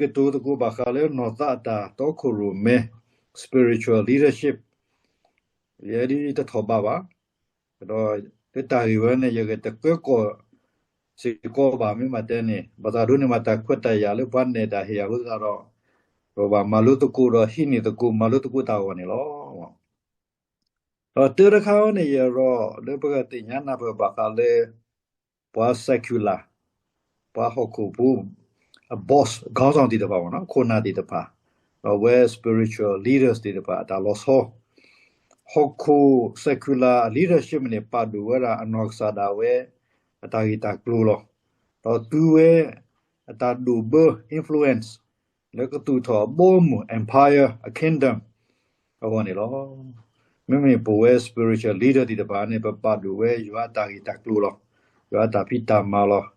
ယကတိၤသကိးဘၣ်ဃးလၢနီၢ်သးအတၢ်တီခိၣ်ရိၣ်မဲ spiritual leadership ယဲဒ်တထီၣ်ဘးဘၣ်. ဒီးလၢတၢ်ဂ့ၢ်ဝဲန့ၣ် ယကတကၢကီၢ်စ့ၢ်ကီးဘၣ် မ့ၢ်ဘၣ်တဲန့ၣ် ဘၣ်သးဒိးန့ၢ်ဘၣ်တၢ်ခွဲးတၢ်ယာ်လၢပှၤနဲၣ်တၢ်ဟ့ၣ်ယၤအဃိသတးဒီး ပဘၣ်မၤလိသကိးဒီးဟံးန့ၢ်သကိး မၤလိသကိးတၢ်အဂီၢ်န့ၣ်လီၤ. ဒီးတၢတခါဝဲန့ၣ် ယအဲၣ်ဒိးလၢပကသ့ၣ်ညါနၢ်ပၢၢ်ဘၣ်ဃးလၢ ပှၤ secular ပှၤဟီၣ်ခိၣ်ဖိ အ boss ခေါင်းဆောင် သ့ၣ်တဖၣ်ဘၣ်နီၤ ခိၣ်နၢ်သ့ၣ်တဖၣ် ဒီးအဝဲ spiritual leaders သ့ၣ်တဖၣ် အတၢ်လီၤဆီ ဟီၣ်ခိၣ် secular leadership န့ၣ် ပာ်ဒိၣ်ဝဲဒၣ်အနီၢ်ကစၢ်ဒၣ်ဝဲ အတၢ်ဂ့ၢ်တၢ်ကျိၤလီၤ. ဒီးသူဝဲ အတၢ်ဒိၣ်ဘၢ influence လၢကသူၣ်ထီၣ်အဘီအမုၢ် empire အ kingdom အဂီၢ်န့ၣ်လီၤ. မ့မ့ၢ်ပဝဲ spiritual leader သ့ၣ်တဖၣ်န့ၣ် ပပာ်ဒိၣ်ဝဲယွၤအတၢ်ဂ့ၢ်တၢ်ကျိၤလီၤ. ယွၤအတၢ်ဖံးတၢ်မၤလီၤ.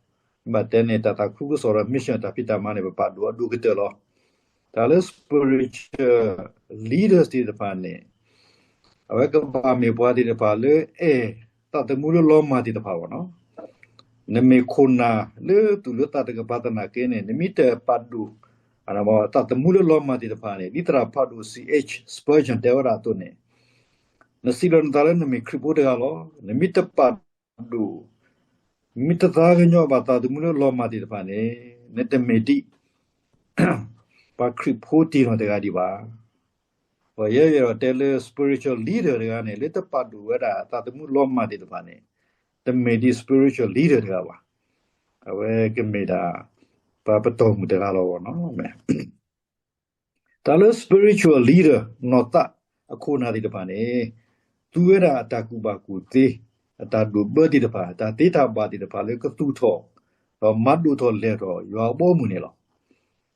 ဘၣ်တဲန့ၣ် တၢ်သးခုကစီၣ်ဒီး mission တၢ်ဖံးတၢ်မၤန့ၣ် ပပာ်ဒိၣ်အဒိၣ်ကတၢၢ်လီၤ. တၢ်လၢ spiritual leaders သ့ၣ်တဖၣ်န့ၣ် အဝဲကဘၣ်မ့ၢ်ပှၤသ့ၣ်တဖၣ်လၢအဲၣ် သးသမူလၢလီၤမၢ်သ့ၣ်တဖၣ်ဘၣ်နီၤ. နမ့ၢ်ခိၣ်နၢ်လၢသူၣ်လၢသးတကပၤသနာ်က့န့ၣ် နမ့ၢ်တပာ်ဒိၣ် သးသမူလၢလီၤမၢ်သ့ၣ်တဖၣ်န့ၣ် ဒ်သရၣ်ဖးဒိၣ် C H Spurgeon တဲဝဲဒၣ်အသိးန့ၣ် နစံးလီၤနသးလၢနမ့ၢ်ခရံာ်ဖိတဂၤလီၤ. နမ့ၢ်တပာ်ဒိၣ် မ့ၢ်တသးကညီၤဘၣ်သးသမူလၢလီၤမၢ်သ့ၣ်တဖၣ်န့ၣ် နတမ့ၢ်ဒ် ပှၤခရံာ်ဖိတံၢ်နီၢ်တဂၤဒံးဘၣ်. ပယဲယဲဒီးတဲလၢ spiritual leader တဂၤန့ၣ် လၢတပာ်ဒိၣ်ဝဲဒၣ်သးသမူလီၤမၢ်သ့ၣ်တဖၣ်န့ၣ် တမ့ၢ်ဒ် spiritual leader တဂၤဘၣ်. အဝဲကမ့ၢ်ဒၣ် ပှၤပတီၢ်မုၢ်တဂၤလီၤဘၣ်နီၤ. တၢ်လၢ spiritual leader နီၢ်သးအခိၣ်နၢ်သ့ၣ်တဖၣ်န့ၣ် သူဝဲဒၣ်အတၢ်ကူၣ်ဘၣ်ကူၣ်သ့ အတၢ်ဒိၣ်ဘၢသ့ၣ်တဖၣ် တၢ်သ့တၢ်ဘၣ်သ့ၣ်တဖၣ်လၢကသူၣ်ထီၣ် ဒီးမၤဒိၣ်ထီၣ်လဲၢ်ထီၣ်ယွၤအဘီအမုၢ်န့ၣ်လီၤ.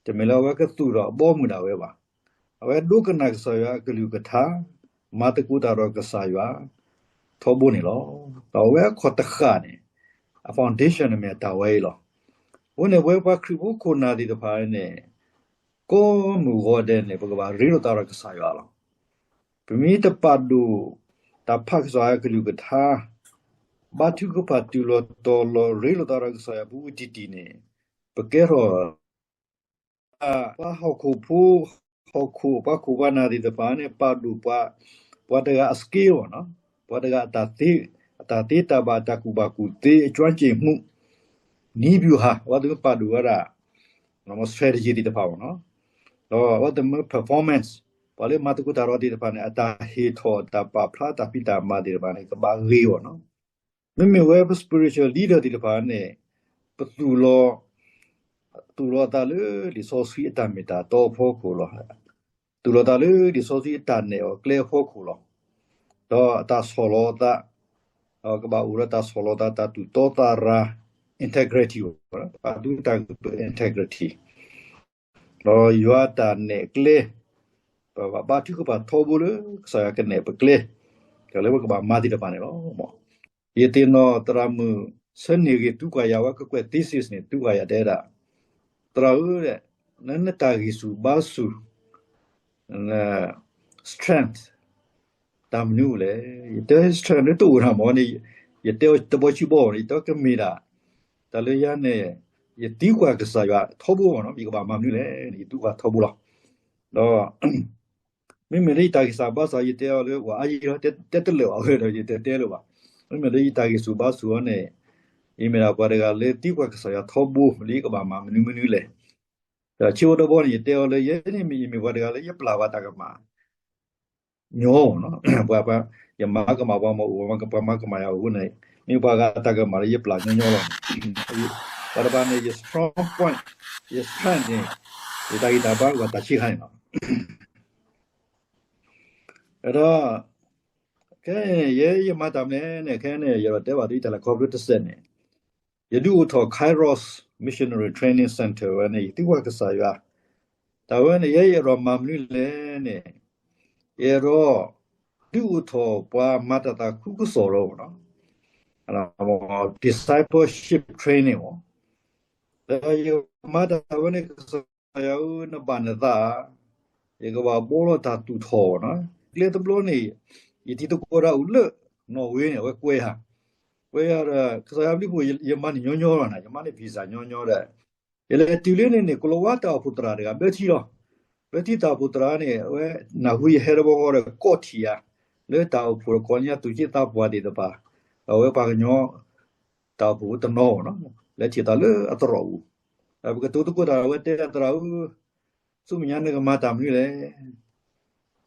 တမ့ၢ်လၢအဝဲကသူၣ်ထီၣ်အဘီအမုၢ်ဒၣ်ဝဲဘၣ်. အဝဲဒိကနၣ်ကစၢ်ယွၤအကလုၢ်ကထါ မၤသကိးတၢ်ဒီးကစၢ်ယွၤ ထီဘိန့ၣ်လီၤ. ဒီးအဝဲအခီၣ်တဃာ်န့ၣ် အ foundation န့ၣ်မ့ၢ်အတၢ်ဝဲအံၤလီၤ. အဃိန့ၣ် ပဝဲပှၤခရံာ်ဖိခိၣ်နၢ်သ့ၣ်တဖၣ်န့ၣ် ကိးမုၢ်ဂီၤဒဲးန့ၣ် ပကဘၣ်ရ့လိာ်သးဒီးကစၢ်ယွၤလီၤ. ပမ့ၢ်တပာ်ဒိၣ် တၢ်ဖးကစၢ်ယွၤအကလုၢ်ကထါ ဘါထုကဖၣ်တုၤလီၤတီၤလီၤ ရ့လိာ်သးဒီးကစၢ်ယွၤပဝံၤတံၢ်တံၢ်န့ၣ် ပကဲထီၣ် ပှၤဟီၣ်ခိၣ်ဖိ ဟီၣ်ခိၣ် ပှၤခိၣ်ပှၤနၢ်သ့ၣ်တဖၣ်န့ၣ် ပာ်ဒိၣ်ပှၤ ပှၤတဂၤအ skill လီၤ. ပှၤတဂၤအတၢ်သ့ အတၢ်သ့တၢ်ဘၣ် အတၢ်ကူၣ်ဘၣ်ကူၣ်သ့ အကျွမ်းကျင်မှု နည်းဗျူဟာ အဝဲသ့ၣ်မ့ၢ်ပာ်ဒိၣ်ဝဲဒၣ် strategy သ့ၣ်တဖၣ်လီၤ. ဒီးအဝဲသ့ၣ်မ့ၢ် performance ပှၤလၢမၤသကိးတၢ်ဒီးသ့ၣ်တဖၣ်န့ၣ် အတၢ်ဟ့ၣ်ထီၣ်တၢ်ပာ်ဖျါတၢ်ဖံးတၢ်မၤသ့ၣ်တဖၣ်န့ၣ် ကဘၣ်ဂ့ၤအီၤလီၤ. မ့မ့ၢ်ဝဲပ spiritual leader သ့ၣ်တဖၣ်န့ၣ် ပသူၣ်လီၤ သူၣ်လီၤသးလၢလံာ်စီဆှံအတၢ်မ့ၢ်တၢ်တီအဖီခိၣ်လီၤ. သူၣ်လီၤသးလၢလံာ်စီဆှံအတၢ်နဲၣ်အီၤကျဲအဖီခိၣ်လီၤ. ဒီးအတၢ်ဆီၣ်လီၤသး ကဘၣ်အိၣ်ဒီးတၢ်ဆီၣ်လီၤသး တၢ်သူၣ်တီသးရၤ integrity ပှၤသူတၢ် integrity ဒီးယွၤတၢ်နဲၣ်ကျဲ ပဘၣ်ဘါထုကဖၣ်ထီဘိလၢကစၢ်ယွၤကနဲၣ်ပကျဲ တၢ်လၢပကဘၣ်မၤသ့ၣ်တဖၣ်န့ၣ်လီၤ. ယသ့ၣ်နီၣ်သရၣ်မုၣ် ဆၢန့ၢ်ဂ့ၤ သူကွၢ်ယၤဝဲကကွဲၢ် thesis န့ၣ် သူကွၢ်ယၤတဲဒၣ် သရၣ်ဧၢ, နတၢ်ဂံၢ်ဆူၣ်ဘါဆူၣ် strength တၢ်မနုၤလဲၣ်. ယတဲ strength လၢတအိၣ်နၤမ့ၢ်န့ၣ် ယတဲအီၤတဘီဆံဘီန့ၣ် ယတဲကမ့ၢ်ဒၣ် တၢ်လၢယၤန့ၣ် ယသံကွၢ်ကစၢ်ယွၤထီဘိမ့ၢ်နီၤ ယကဘၣ်မၤမနုၤလဲၣ်န့ၣ် ယသံကွၢ်ထီဘိလီၤ. ဒီး မ့မ့ၢ်လၢယတၢ်ဂံၢ်စၢ်ဘါစၢ် ယတဲအီၤလၢ ပှၤအါယံၤလီၤ တဲတလၢာ်ဘၣ်ဝဲဒီး ယတတဲလၢၤဘၣ်. မ့မ့ၢ်လၢယတၢ်ဂံၢ်ဆူၣ်ဘါဆူၣ်အီၤန့ၣ် ယမ့ၢ်ဒၣ်ပှၤတဂၤလၢသံကွၢ်ကစၢ်ယွၤထီဘိ လၢယကဘၣ်မၤမနုၤမနုၤလဲၣ်. ဒီးဆံးဖိတဘီန့ၣ် ယတဲအီၤလၢ ယဲန့ၣ်မ့ၢ်ယမ့ၢ်ပှၤတဂၤလၢယပျၢ်ပှၤတၢ်ကမၣ် ညီမ့ၢ်နီၤ ပှၤ ယမၤကမၣ်ပှၤမ့ၢ်အိၣ် ပှၤမၤကမၣ်ယၤအိၣ်န့ၣ် မ့ၢ်ပှၤဂၤတၢ်ကမၣ်လၢယပျၢ်ညီညီလီၤ. ပှၤတဖၣ်န့ၣ် ယ strong point ယ strength န့ၣ် ယတၢ်ဂံၢ်တၢ်ဘါကဘၣ်တၢ်ဆံးခါန့ၣ်လီၤ. ဒီး ခဲအံၤ ယဲယမၤတၢ်မနုၤလဲၣ်န့ၣ် ခဲအံၤန့ၣ် ယအဲၣ်ဒိးတဲဘၣ်သုတၢ်လဲၤခီဖျိတစဲးန့ၣ် ယဒုးအိၣ်ထီၣ် Kairos Missionary Training Center ဝဲန့ၣ် ယသံကွၢ်ကစၢ်ယွၤ တၢ်ဝဲန့ၣ် ယဲယအဲၣ်ဒိးမၤမနုၤလဲၣ်န့ၣ် ယအဲၣ်ဒိး ဒုးအိၣ်ထီၣ်ပှၤမၤတၢ်သးခုကစီၣ်လီၤနီၤ discipleship training မ့ၢ် ဒီးယမၤတၢ်ဝဲန့ၣ် ကစၢ်ယွၤဧၢ နဘၣ်နသး ယကဘၣ်ဘှီလီၤတၢ်သူၣ်ထီၣ်နီၤ ကျဲတဘျီန့ၣ် ယတံၤသကိးတၢ်အိၣ်လၢ နီၣ်ဝ့န့ၣ် အဝဲကွဲယၤ ကွဲယၤဒီး ကစၢ်ယွၤဘျုးဖှိၣ် ယမၤန့ၢ်ညီညီလီၤနီၤ ယမၤန့ၢ် visa ညီညီဒီး ယလဲၤတုၤလၢန့ၣ်န့ၣ် ကလီၤဝါတၢ်အိၣ်ဖှိၣ်သရၣ်တဂၤ ဘၢထံလီၤ. ဘၢထံတၢ်အိၣ်ဖှိၣ်သရၣ်န့ၣ် အဝဲနၢ်ဟူယဟဲတဘျီဃီဒီး ကိးထံၣ်ယၤ လၢတၢ်အိၣ်ဖှိၣ်ဒီးကိးညါသူၣ်က့သးပှၢ်သ့ၣ်တဖၣ်, အဝဲပှၤကညီ တၢ်အိၣ်ဖှိၣ်တနီၤဘၣ်နီၤ, လဲၤထံၣ်သးလၢအသရိာ်ပူၤ, ပကတိၤသကိးတၢ်ဒီးအဝဲတဲ သရၣ်ဧၢ, ဆူမဲာ်ညါနကမၤတၢ်မနုၤလဲၣ်.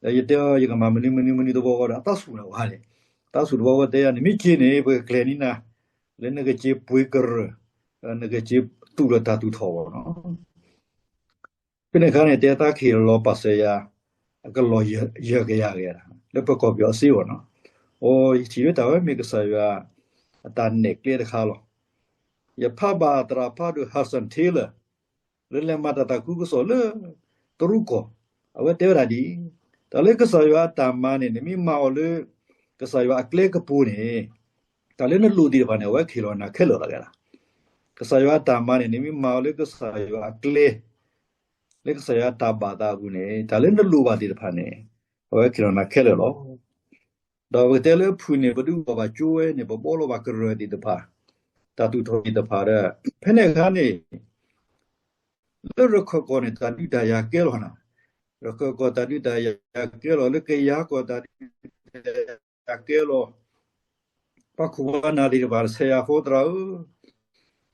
ဒီးယတဲအီၤ ယကမၤမနုၤမနုၤမနုၤတဘျီဃီဒီး အသးဆူၣ်နၤဝဲန့ၣ်, သးဆူၣ်တဘျီဃီတဲယၤန့ၣ် မ့ၢ်က့ၤန့ၣ် ပကကျဲၤန့ၢ်နၤ လၢနကက့ၤပှ့ၤကရၢၢ်, နကက့ၤသူၣ်လီၤတၢ်သူၣ်ထီၣ်ဘၣ်နီၤ. ဖဲန့ၣ်အခါန့ၣ် တဲသးကဟ့ၣ်လီၤပာ်စၢၤယၤ အကလီၢ်ယဲၢ်ကယၤဂ့ၤ လၢပကီၢ်ပယီၤအစ့ဘၣ်နီၤ. အိ ယထံၣ်လၢတၢ်ဝဲမ့ၢ်ကစၢ်ယွၤ အတၢ်နဲၣ်ကျဲတခါလီၤ. ယဖးဘၣ်သရၣ်ဖးဒိၣ် Hudson Taylor လၢလဲၤမၤတၢ်သးခုကစီၣ်လၢ တရူးကီၢ်, အဝဲတဲဝဲဒၣ်ဒ်အံၤ, တၢ်လၢကစၢ်ယွၤအတၢ်မၤန့ၣ် နမ့ၢ်မၤအီၤလၢ ကစၢ်ယွၤအကျဲကပူၤန့ၣ် တၢ်လၢနလိၣ်သ့ၣ်တဖၣ်န့ၣ် အဝဲကဟ့ၣ်လီၤနၤခဲလၢာ်လီၤ. ကစၢ်ယွၤအတၢ်မၤန့ၣ် နမ့ၢ်မၤအီၤလၢကစၢ်ယွၤအကျဲ လၢကစၢ်ယွၤအတၢ်ဘၣ်သးအပူၤန့ၣ် တၢ်လၢနလိၣ်ဘၣ်သ့ၣ်တဖၣ်န့ၣ် အဝဲကဟ့ၣ်လီၤနၤခဲလၢာ်လီၤ. ဒီးပကတဲလၢအဖုၣ်န့ၣ် ပဒုးဂီၢ်ဘၣ်ကၠိဝဲန့ၣ် ပဘှီလီၤဘၣ်ကရၢၢ်သ့ၣ်တဖၣ်, တၢ်သူၣ်ထီၣ်သ့ၣ်တဖၣ်ဒီး ဖဲန့ၣ်အခါန့ၣ် လၢရခၢၣ်ကီၢ်န့ၣ် တၢ်ဒုးတၢ်ယၤကဲလီၤနၤ, ရခၢၣ်ကီၢ်တၢ်ဒုးတၢ်ယၤကဲလီၤ, လၢကယၤကီၢ်တၢ်ဒုးတၢ်ယၤကဲလီၤ, ပှၤခိၣ်ပှၤနၢ်သ့ၣ်တဖၣ် ဆဲးယၤဃီသရၣ်ဧ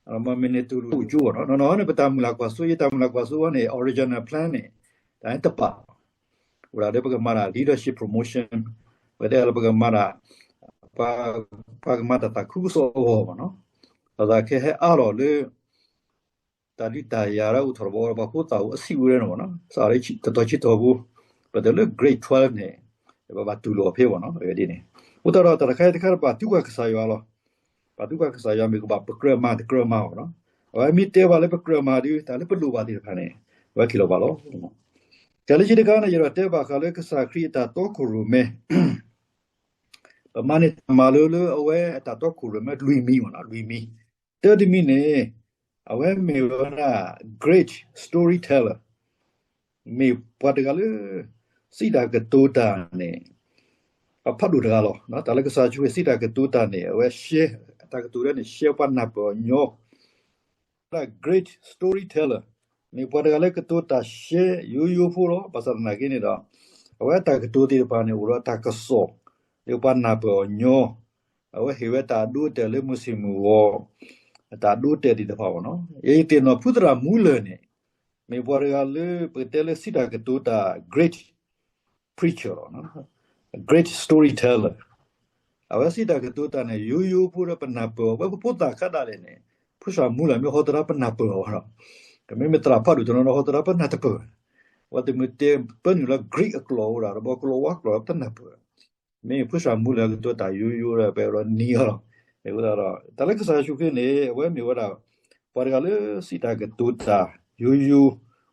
ၢ, မ့ၢ်န့ၣ်တူၢ်လိာ်ကၠိဘၣ်နီၤ, နီၤနီၤန့ၣ် ပတၢ်မုၢ်လၢ်ကွၢ်စိ ယတၢ်မုၢ်လၢ်ကွၢ်စိဝဲန့ၣ် original plan န့ၣ် တၢ်န့ၣ်တပာ် အိၣ်ဒၣ်လၢပကမၤတၢ် leadership promotion, ပတဲလၢပကမၤတၢ် ပှၤကမၤတၢ်သးခုကစီၣ်အဂီၢ်ဘၣ်နီၤ, ပသးခဲဟဲအါလီၤလၢ တၢ်ဒုးတၢ်ယၤလၢအိၣ်ထီၣ်တဘျီဒီး ပှၤဖိသၣ်အိၣ်အဆံးဝဲနီၤဘၣ်နီၤ, စးလၢတတီၤဆံတီၤဖိ, ပတဲလၢ grade twelve န့ၣ် ပဘၣ်တူၢ်လိာ်အီၤဖဲဘၣ်နီၤ, ဒ်န့ၣ်. အဃိသတးဒီး တၢ်တခါအံၤတခါ ပဘၣ်သံကွၢ်ကစၢ်ယွၤလီၤ. ပဘၣ်သံကွၢ်ကစၢ်ယွၤ မ့ၢ်ကဘၣ်ပကြၢးမၤတကြၢးမၤဘၣ်နီၤ. အဝဲမ့ၢ်တဲဘၣ်လၢပကြၢးမၤဒီး တၢ်လၢပလိၣ်ဘၣ်သ့ၣ်တဖၣ်န့ၣ် အဝဲကဟ့ၣ်လီၤဘၣ်လီၤ. တၢ်လၢခံတခါန့ၣ် ယအဲၣ်ဒိးတဲဘၣ်ဃးလၢကစၢ်ခရံာ်အတၢ်တီခိၣ်ရိၣ်မဲ ပမၤန့ၢ်တၢ်မၤလိလၢအဝဲအတၢ်တီခိၣ်ရိၣ်မဲလွံၢ်မံၤဘၣ်နီၤ, လွံၢ်မံၤ. တၢတမံၤန့ၣ် အဝဲမ့ၢ်ဝဲဒၣ် great storyteller, မ့ၢ်ပှၤတဂၤလၢ စံးတၢ်ကတိၤတၢ်န့ၣ် ပှၤဖးဒိၣ်တဂၤလီၤ. တၢ်လၢကစၢ်ယ့ၣ်ၡူးခရံာ်စံးတၢ်ကတိၤတၢ်န့ၣ် အဝဲရှဲ အတၢ်ကတိၤဒၣ်န့ၣ် ရှဲပှၤနၢ်ပၢၢ်အီၤညီ ဝဲဒၣ် great storyteller, မ့ၢ်ပှၤတဂၤလၢကတိၤတၢ်ရှဲယိယိဖိလီၤ. ဘၣ်ဆၣ်သနာ်က့န့ၣ်ဒီး အဝဲအတၢ်ကတိၤသ့ၣ်တဖၣ်န့ၣ် အိၣ်ဒီးတၢ်ကစီၣ် လၢပှၤနၢ်ပၢၢ်အီၤညီ, အဝဲဟ့ၣ်ဝဲတၢ်အဒိအတဲာ်လၢမုၢ်ဆ့ၣ်မုၢ်ဂီၤ အတၢ်အဒိအတဲာ်သ့ၣ်တဖၣ်ဘၣ်နီၤ. ယသ့ၣ်နီၣ်ဖုသရၣ်မူလၢၢ်န့ၣ် မ့ၢ်ပှၤတဂၤလၢပကတဲလၢစံးတၢ်ကတိၤတၢ် great preacher လီၤ, great storyteller. အဝဲစံးတၢ်ကတိၤတၢ်န့ၣ် ယိယိဖိဒီးပနၢ်ပၢၢ်အီၤ, ဝဲပဖိသၣ်ခါဒၣ်လဲာ်န့ၣ် ဖုသရၣ်မူလၢၢ်မ့ၢ်ဟီသရၣ်ပနၢ်ပၢၢ်အီၤဘၣ်နီၤ. ကမ့ၢ်မ့ၢ်သရၣ်ဖးဒိၣ်တနီၤနီၤ ဟီသရၣ်ပနၢ်တပၢၢ်, ဝဲတမ့ၢ်တဲပၢနုာ်လၢ Greek အကျိာ်ဝဲဒၣ် ဒီးပကလီၤဝါကျိာ်ဒီးပတနၢ်ပၢၢ် မ့ၢ်ဖုသရၣ်မူလၢၢ်ကတိၤတၢ်ယိယိဒီး ပအဲၣ်ဒိးနံၤအီၤလီၤ. အဃိသတးဒီး တၢ်လၢကစၢ်ယ့ၣ်ၡူးခရံာ်န့ၣ် အဝဲမ့ၢ်ဝဲဒၣ် ပှၤတဂၤလၢစံးတၢ်ကတိၤတၢ်ယိယိ,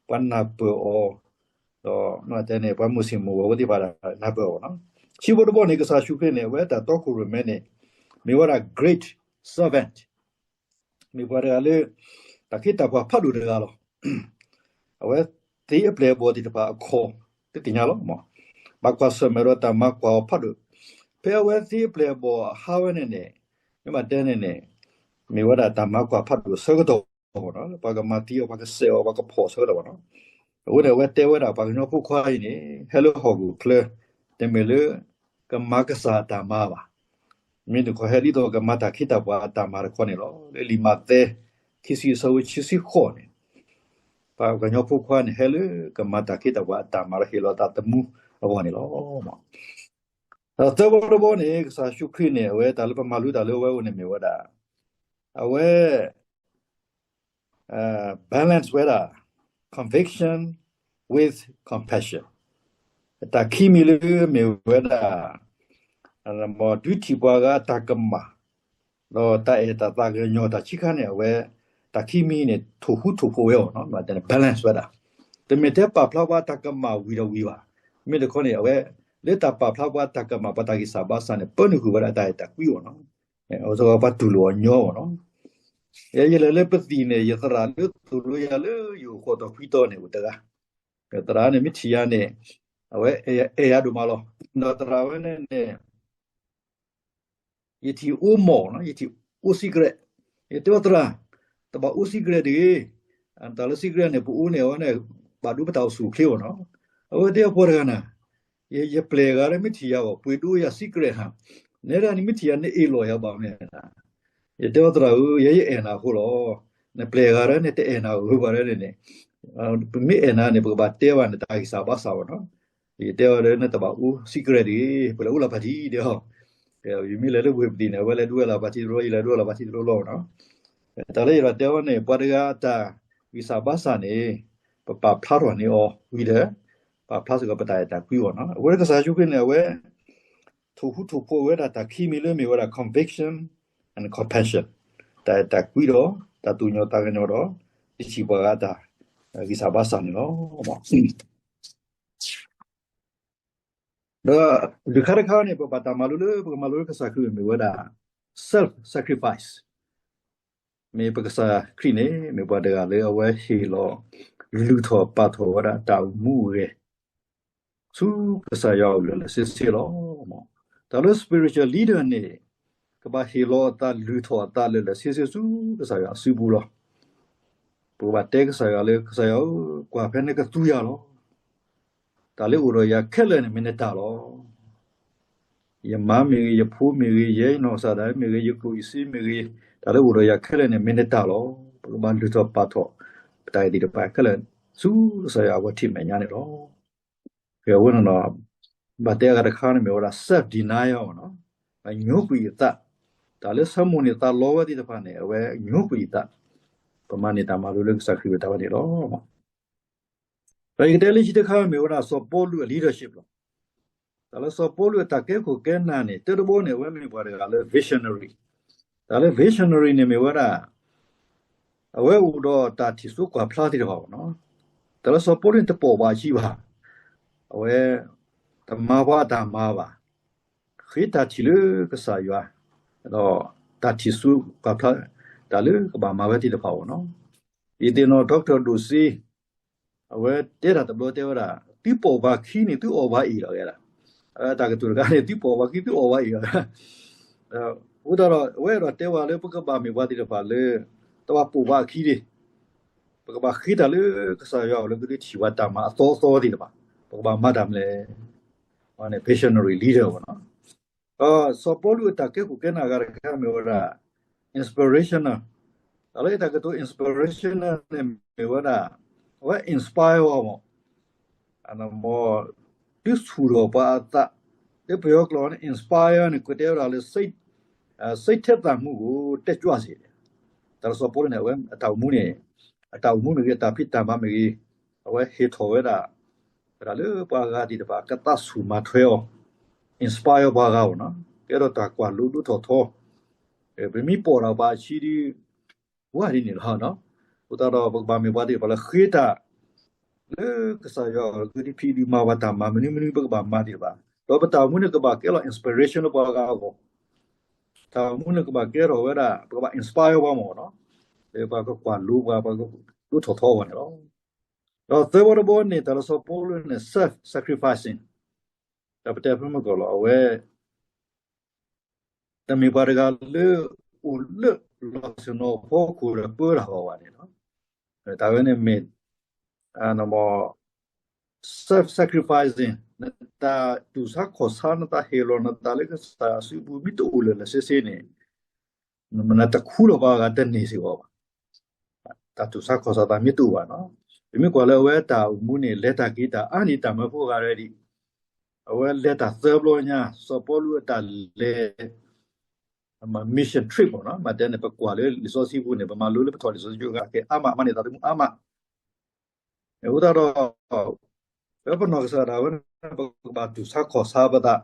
ပှၤနၢ်ပၢၢ်အီၤ, ဒီးတဲန့ၣ် ပှၤမုၢ်ဆ့ၣ်မုၢ်ဂီၤဝဲသ့ၣ်တဖၣ်နၢ်ပၢၢ်အီၤနီၤ. ခံဘိတဘိန့ၣ် ကစၢ်ယ့ၣ်ၡူးခရံာ်န့ၣ် အဝဲတၢ်တီခိၣ်ရိၣ်မဲန့ၣ် မ့ၢ်ဝဲဒၣ် great servant, မ့ၢ်ပှၤတဂၤလၢ တၢ်ခ့တၢ်ပှၤဖးဒိၣ်တဂၤလီၤ. အဝဲသ့အပျဲၢ်အဘီၣ်သ့ၣ်တဖၣ်အခီၣ် တသ့ၣ်ညါလီၤ. ဘၣ်ကွၢ်ဆၢၣ်မဲာ်ဒီးတၢ်မၤကွၢ်အီၤဖးဒိၣ်, ဖဲအဝဲသ့အပျဲၢ်အဘီၣ်ဟးဝဲန့ၣ်န့ၣ် မ့ၢ်ဘၣ်တဲန့ၣ်န့ၣ် မ့ၢ်ဝဲဒၣ်တၢ်မၤကွၢ်ဖးဒိၣ်ဆၢကတီၢ်ဘၣ်နီၤ, ပှၤကမၤသံအီၤ ပှၤကစဲးအီၤ ပှၤကဖီၣ်ဆၢကတီၢ်ဘၣ်နီၤ. အဃိန့ၣ် အဝဲတဲဝဲဒၣ်ပှၤကညီဖိခွါအံၤန့ၣ် ဟဲလၢဟီၣ်ခိၣ်ချၢ တမ့ၢ်လၢ ကမၤကစၢ်အတၢ်မၤဘၣ်. မ့ၢ်တခီဟဲဒ်သိးကမၤတၢ်ခ့တၢ်ပှၤအတၢ်မၤတခီန့ၣ်လီၤ. လၢလံာ်မးသဲ ခံဆံအဆၢဖိခံဆံဃိးန့ၣ် ပှၤကညီဖိခွါန့ၣ် ဟဲလၢကမၤတၢ်ခ့တၢ်ပှၤအတၢ်မၤလၢဟ့ၣ်လီၤသးသမူအဂီၢ်န့ၣ်လီၤ. ဒီးသၢဘီတဘီန့ၣ် ကစၢ်ယ့ၣ်ၡူးခရံာ်န့ၣ် အဝဲတၢ်လၢပမၤလိတၢ်လၢအဝဲအအိၣ်န့ၣ်မ့ၢ်ဝဲဒၣ် အဝဲ balance ဝဲဒၣ် conviction with compassion, တၢ်ခံမံၤလၢမ့ၢ်ဝဲဒၣ် ဒုးထံၣ်ပှၤဂၤအတၢ်ကမၣ် ဒီးတၢ်အဲၣ်တၢ်သးကညီၤတၢ်ခံခါန့ၣ် အဝဲ တၢ်ခံမံၤန့ၣ် ထိၣ်ဃူထိၣ်ဖိးဝဲအီၤနီၤ, balance ဝဲဒၣ်, တမ့ၢ်ထဲပာ်ဖျါပှၤတၢ်ကမၣ်ဝံၤဒီးဝံၤဘၣ်. မ့ၢ်တခီန့ၣ် အဝဲ လၢတၢ်ပာ်ဖျါပှၤတၢ်ကမၣ် ပှၤတၢ်ဂံၢ်စၢ်ဘါစၢ်န့ၣ် ပၢနုာ်ဃုာ်ဝဲဒၣ်တၢ်အဲၣ်တၢ်ကွံအီၤနီၤ. အဝဲပှၤတူၢ်လိာ်အီၤညီအီၤနီၤ. ယဲယလဲၤလၢပသံၣ်န့ၣ် ယသရၣ်လၢသိၣ်လိယၤလၢယအိၣ်ဃီတီခွံတီၤန့ၣ်အိၣ်တဂၤ, သရၣ်န့ၣ်မ့ၢ်ထံၣ်ယၤန့ၣ် အဝဲအဲၣ်ယၤဒိၣ်မးလီၤ. ဒီးသရၣ်ဝဲန့ၣ်န့ၣ် ယထံၣ်အိၣ်မီၢ်နီၤ, ယထံၣ်အိၣ်စံကရဲး, ယတဲအီၤသရၣ်, တဘၣ်အိၣ်စံကရဲးတဂ့ၤ, တၢ်လၢ secret န့ၣ် ပအိၣ်န့ၣ် အဝဲန့ၣ် ဘၣ်ဒိပတၢ်အိၣ်ဆူၣ်အိၣ်ချ့အီၤနီၤ. အဝဲတဲအပှၤတဂၤန့ၣ်, ယ ယပျဲၢ်ဂၤဒီးမ့ၢ်ထံၣ်ယၤအီၤ ပှ့ၤဒိယၤ secret ဟါ, နဲဒၣ်န့ၣ် မ့ၢ်ထံၣ်ယၤ နအဲၣ်လီၤယၤဘၣ်မ့ၢ်, ယတဲအီၤ သရၣ်ဧၢ, ယဲယအဲၣ်နၤအဃိလီၤ. နပျဲၢ်ဂၤဒီးန့ၣ် တအဲၣ်နၤဧၢဘၣ်ဒီးန့ၣ်, ပမ့ၢ်အဲၣ်နၤန့ၣ် ပကဘၣ်တဲဘၣ်နတၢ်ဂံၢ်စၢ်ဘါစၢ်အီၤနီၤ. ယတဲအီၤဒီး နတဘၣ်အိၣ် secret တဂ့ၤ, ပလဲၤအိၣ်လၢ party ဒဲးအီၤ, ယမ့ၢ်လဲၤလၢဝ့ၢ်ပတံၤန့ၣ် အဝဲလဲၤဒိဝဲလၢ party တရီ, ယလဲၤဒိဝဲလၢ party တရီလီၤနီၤ. တၢ်လၢယအဲၣ်ဒိးတဲအီၤန့ၣ် ပှၤတဂၤအတၢ်ဂံၢ်စၢ်ဘါစၢ်န့ၣ် ပပာ်ဖျါထီၣ်န့ၢ်အီၤဝံၤဒီး ပာ်ဖျါစ့ၢ်ကီးပတၢ်အဲၣ်တၢ်ကွံအီၤနီၤ. အဝဲကစၢ်ယ့ၣ်ၡူးခရံာ်န့ၣ် အဝဲ ထိၣ်ဟူးထိၣ်ဖိးဝဲဒၣ်တၢ်ခံမံၤလၢမ့ၢ်ဝဲဒၣ် conviction and compassion, တၢ်အဲၣ်တၢ်ကွံဒီး တၢ်သူၣ်ကညီၤသးကညီၤဒီး တထံၣ်ပှၤဂၤအတၢ်ဂံၢ်စၢ်ဘါစၢ်န့ၣ်လီၤ. ဒီးဒုးခါတခါန့ၣ် ပဘၣ်တၢ်မၤလိလၢ ပကမၤလိလၢကစၢ်ခရံာ်မ့ၢ်ဝဲဒၣ် self sacrifice, မ့ၢ်ပကစၢ်ခရံာ်န့ၣ် မ့ၢ်ပှၤတဂၤလၢအဝဲဟ့ၣ်လီၤ လုၢ်ထီၣ်ပာ်ထီၣ်ဝဲဒၣ်တၢ်အိၣ်မူအဂဲၤ ဆူကစၢ်ယွၤအအိၣ်လၢာ်လၢာ်ဆ့ဆ့လီၤ. တၢ်လၢ spiritual leader န့ၣ် ကဘၣ်ဟ့ၣ်လီၤအသး လုၢ်ထီၣ်အသးလၢာ်လၢာ်ဆ့ဆ့ဆူကစၢ်ယွၤအစုပူၤလီၤ. ပကဘၣ်တဲကစၢ်ယွၤလၢ ကစၢ်ယွၤဧၢ, ကွၢ်ဖဲနကသူယၤလီၤ. တၢ်လၢအိၣ်ဒီးယၤခဲလၢာ်န့ၣ် မ့ၢ်နတၢ်လီၤ. ယမါမ့ၢ်ဂ့ၤ, ယဖိမ့ၢ်ဂ့ၤ, ယနီၢ်ကစၢ်ဒၣ်မ့ၢ်ဂ့ၤ, ယကျိၣ်ယစ့မ့ၢ်ဂ့ၤ, တၢ်လၢအိၣ်ဒီးယၤခဲလၢာ်န့ၣ် မ့ၢ်နတၢ်လီၤ. ပကဘၣ်လုၢ်ထီၣ်ပာ်ထီၣ် ပတၢ်အဲၣ်သ့ၣ်တဖၣ်ခဲလၢာ် ဆူကစၢ်ယွၤအဝဲထံၣ်မဲာ်ညါန့ၣ်လီၤ. ဖဲအဝဲန့ၣ်ဒီး ဘၣ်တဲအဂၤတခါန့ၣ်မ့ၢ်ဝဲဒၣ် self denial အီၤနီၤ, အညိကွံာ်အသး, တၢ်လၢဆၢမိၣ်န့ၢ်သးလီဝဲသ့ၣ်တဖၣ်န့ၣ် အဝဲညိကွံာ်အသး, ပမၤန့ၢ်တၢ်မၤလိလၢကစၢ်ခရံာ်ဝဲတၢ်ဝဲန့ၣ်လီၤ. ဒီးယကတဲလၢခံတခါမ့ၢ်ဝဲဒၣ် စီၤပီလူးအ leadership လီၤ. တၢ်လၢစီၤပီလူးအတၢ်ကဲခိၣ်ကဲနၢ်န့ၣ် တၢတဘီန့ၣ် အဝဲမ့ၢ်ပှၤတဂၤလၢ visionary, တၢ်လၢ visionary န့ၣ်မ့ၢ်ဝဲဒၣ် အဝဲအိၣ်ဒီးတၢ်ထံၣ်စိကွၢ်ဖျါသ့ၣ်တဖၣ်အီၤနီၤ. တၢ်လၢစီၤပီလူးန့ၣ် တပိာ်ဘၣ်အခံဘၣ်, အဝဲ တမၤပှၤအတၢ်မၤဘၣ်, ဃ့တၢ်ထံၣ်လၢကစၢ်ယွၤ, ဒီးတၢ်ထံၣ်စိကွၢ်ဖျါ တၢ်လၢကဘၣ်မၤဝဲသ့ၣ်တဖၣ်အီၤနီၤ. ယသ့ၣ်နီၣ် Doctor ဒိၣ်စ့ အဝဲတဲတၢ်တဘျီတဲဝဲဒၣ် သုပိာ်ပှၤခံန့ၣ် သုအီၣ်ပှၤအ့ၣ်လီၤဝဲဒၣ်, တၢ်ကတိၤတခါန့ၣ် သုပိာ်ပှၤခံ သုအီၣ်ပှၤအ့ၣ်လီၤ. အဃိသတးဒီး အဝဲအဲၣ်ဒိးတဲဝဲလၢ ပကဘၣ်မ့ၢ်ပှၤသ့ၣ်တဖၣ်လၢ တဘၣ်ပိာ်ပှၤအခံန့ၣ်, ပကဘၣ်ဃ့တၢ်လၢကစၢ်ယွၤအအိၣ်လၢ ကဒုးထံၣ်ပှၤတၢ်မၤအသီသီသ့ၣ်တဖၣ်, ပကဘၣ်မၤတၢ်မနုၤလဲၣ်, visionary leader အီၤနီၤ. ဒီးစီၤပီလူးအတၢ်ကဲခိၣ်ကဲနၢ်အဂၤတခါမ့ၢ်ဝဲဒၣ် inspirational, တၢ်လၢတၢ်ကတိၤ inspirational န့ၣ်မ့ၢ်ဝဲဒၣ် အဝဲ inspire ဝဲမး, ဒုးဆူၣ်ထီၣ်ပှၤအသး, လၢပယီၤကျိာ်န့ၣ် inspire န့ၣ် ကတဲဝဲဒၣ်လၢ စိတ်ထဲသန်မှုကို တက်ကြွစေ, တၢ်လၢစီၤပီလူးန့ၣ် အဝဲအတၢ်အိၣ်မူန့ၣ်, အတၢ်အိၣ်မူမ့ၢ်ဂ့ၤ အတၢ်ဖံးတၢ်မၤမ့ၢ်ဂ့ၤ, အဝဲဟ့ၣ်ထီၣ်ဝဲဒၣ် ဝဲဒၣ်လၢပှၤဂၤသ့ၣ်တဖၣ် ကသးဆူၣ်မၤထွဲအီၤ, inspire ပှၤဂၤအီၤနီၤ, ကဲထီၣ်တၢ်ကွၢ်လိဒိၣ်ထီၣ်ထီ, ပမ့ၢ်ပိာ်တၢ်ပှၤအခံဒီး ဝဲဒ်န့ၣ်လီၤ. အဃိသတးဒီး ပကဘၣ်မ့ၢ်ပှၤသ့ၣ်တဖၣ်လၢဃ့တၢ် လၢကစၢ်ယွၤအအိၣ်လၢ ကဒုးဖံးဒုးမၤပှၤတၢ်မၤ မနုၤမနုၤ ပကဘၣ်မၤသ့ၣ်တဖၣ်, ဒီးပတၢ်အိၣ်မူန့ၣ် ကဘၣ်ကဲလီၤ inspiration လၢပှၤဂၤအဂီၢ်, တၢ်အိၣ်မူန့ၣ် ကဘၣ်ကဲထီၣ်ဝဲဒၣ် ပကဘၣ် inspire ပှၤမးနီၤ, လၢပှၤကကွၢ်လိပှၤ ပှၤကဒိၣ်ထီၣ်ထီအဂီၢ်န့ၣ်လီၤ. ဒီးသၢဘီတဘီန့ၣ် တၢ်လၢစီၤပီလူးန့ၣ် self sacrificing, ဒီးပတဲဖဲမုၢ်ကီၢ်လီၤ အဝဲ တမ့ၢ်ပှၤတဂၤလၢ အိၣ်လၢလီၢ်ဆ့ၣ်နီၤဖီခိၣ်ဒီးပၢတၢ်ဂီၤဘၣ်န့ၣ်လီၤ. တၢ်ဝဲန့ၣ်မ့ၢ် self sacrificing, နတၢ်တူၢ်ဆါခီၣ်ဆါ နတၢ်ဟ့ၣ်လီၤနသးလၢကစၢ်ယွၤအစုပူၤ မ့ၢ်တအိၣ်လၢာ်လၢာ်ဆ့ဆ့န့ၣ် နတခူလီၤပှၤဂၤတန့ၢ်စ့ၢ်ကီးဘၣ်. တၢ်တူၢ်ဆါခီၣ်ဆါသးမ့ၢ်တအိၣ်ဘၣ်နီၤ, ပမ့ၢ်ကွၢ်လၢအဝဲတၢ်အိၣ်မူန့ၣ် လဲၤတၢ်က့ၤတၢ်အါန့ၢ်တၢ်မၢဖိအဂၤ ready, အဝဲလဲၤတၢ်သၢဘျီညါ စီၤပီလူးအတၢ်လဲၤ mission trip မ့ၢ်နီၤ, မ့ၢ်တဲန့ၣ် ပကွၢ်လၢလံာ်စီဆှံပူၤန့ၣ် ပမၤလိလၢပထီၣ်လံာ်စီဆှံကကဲအါမး မၤန့ၢ်သးသမူအါမး, အဃိသတးဒီး ပပနီၢ်ကစၢ်ဒၣ်ဝဲ ပကဘၣ်တူၢ်ဆါခီၣ်ဆါပသး,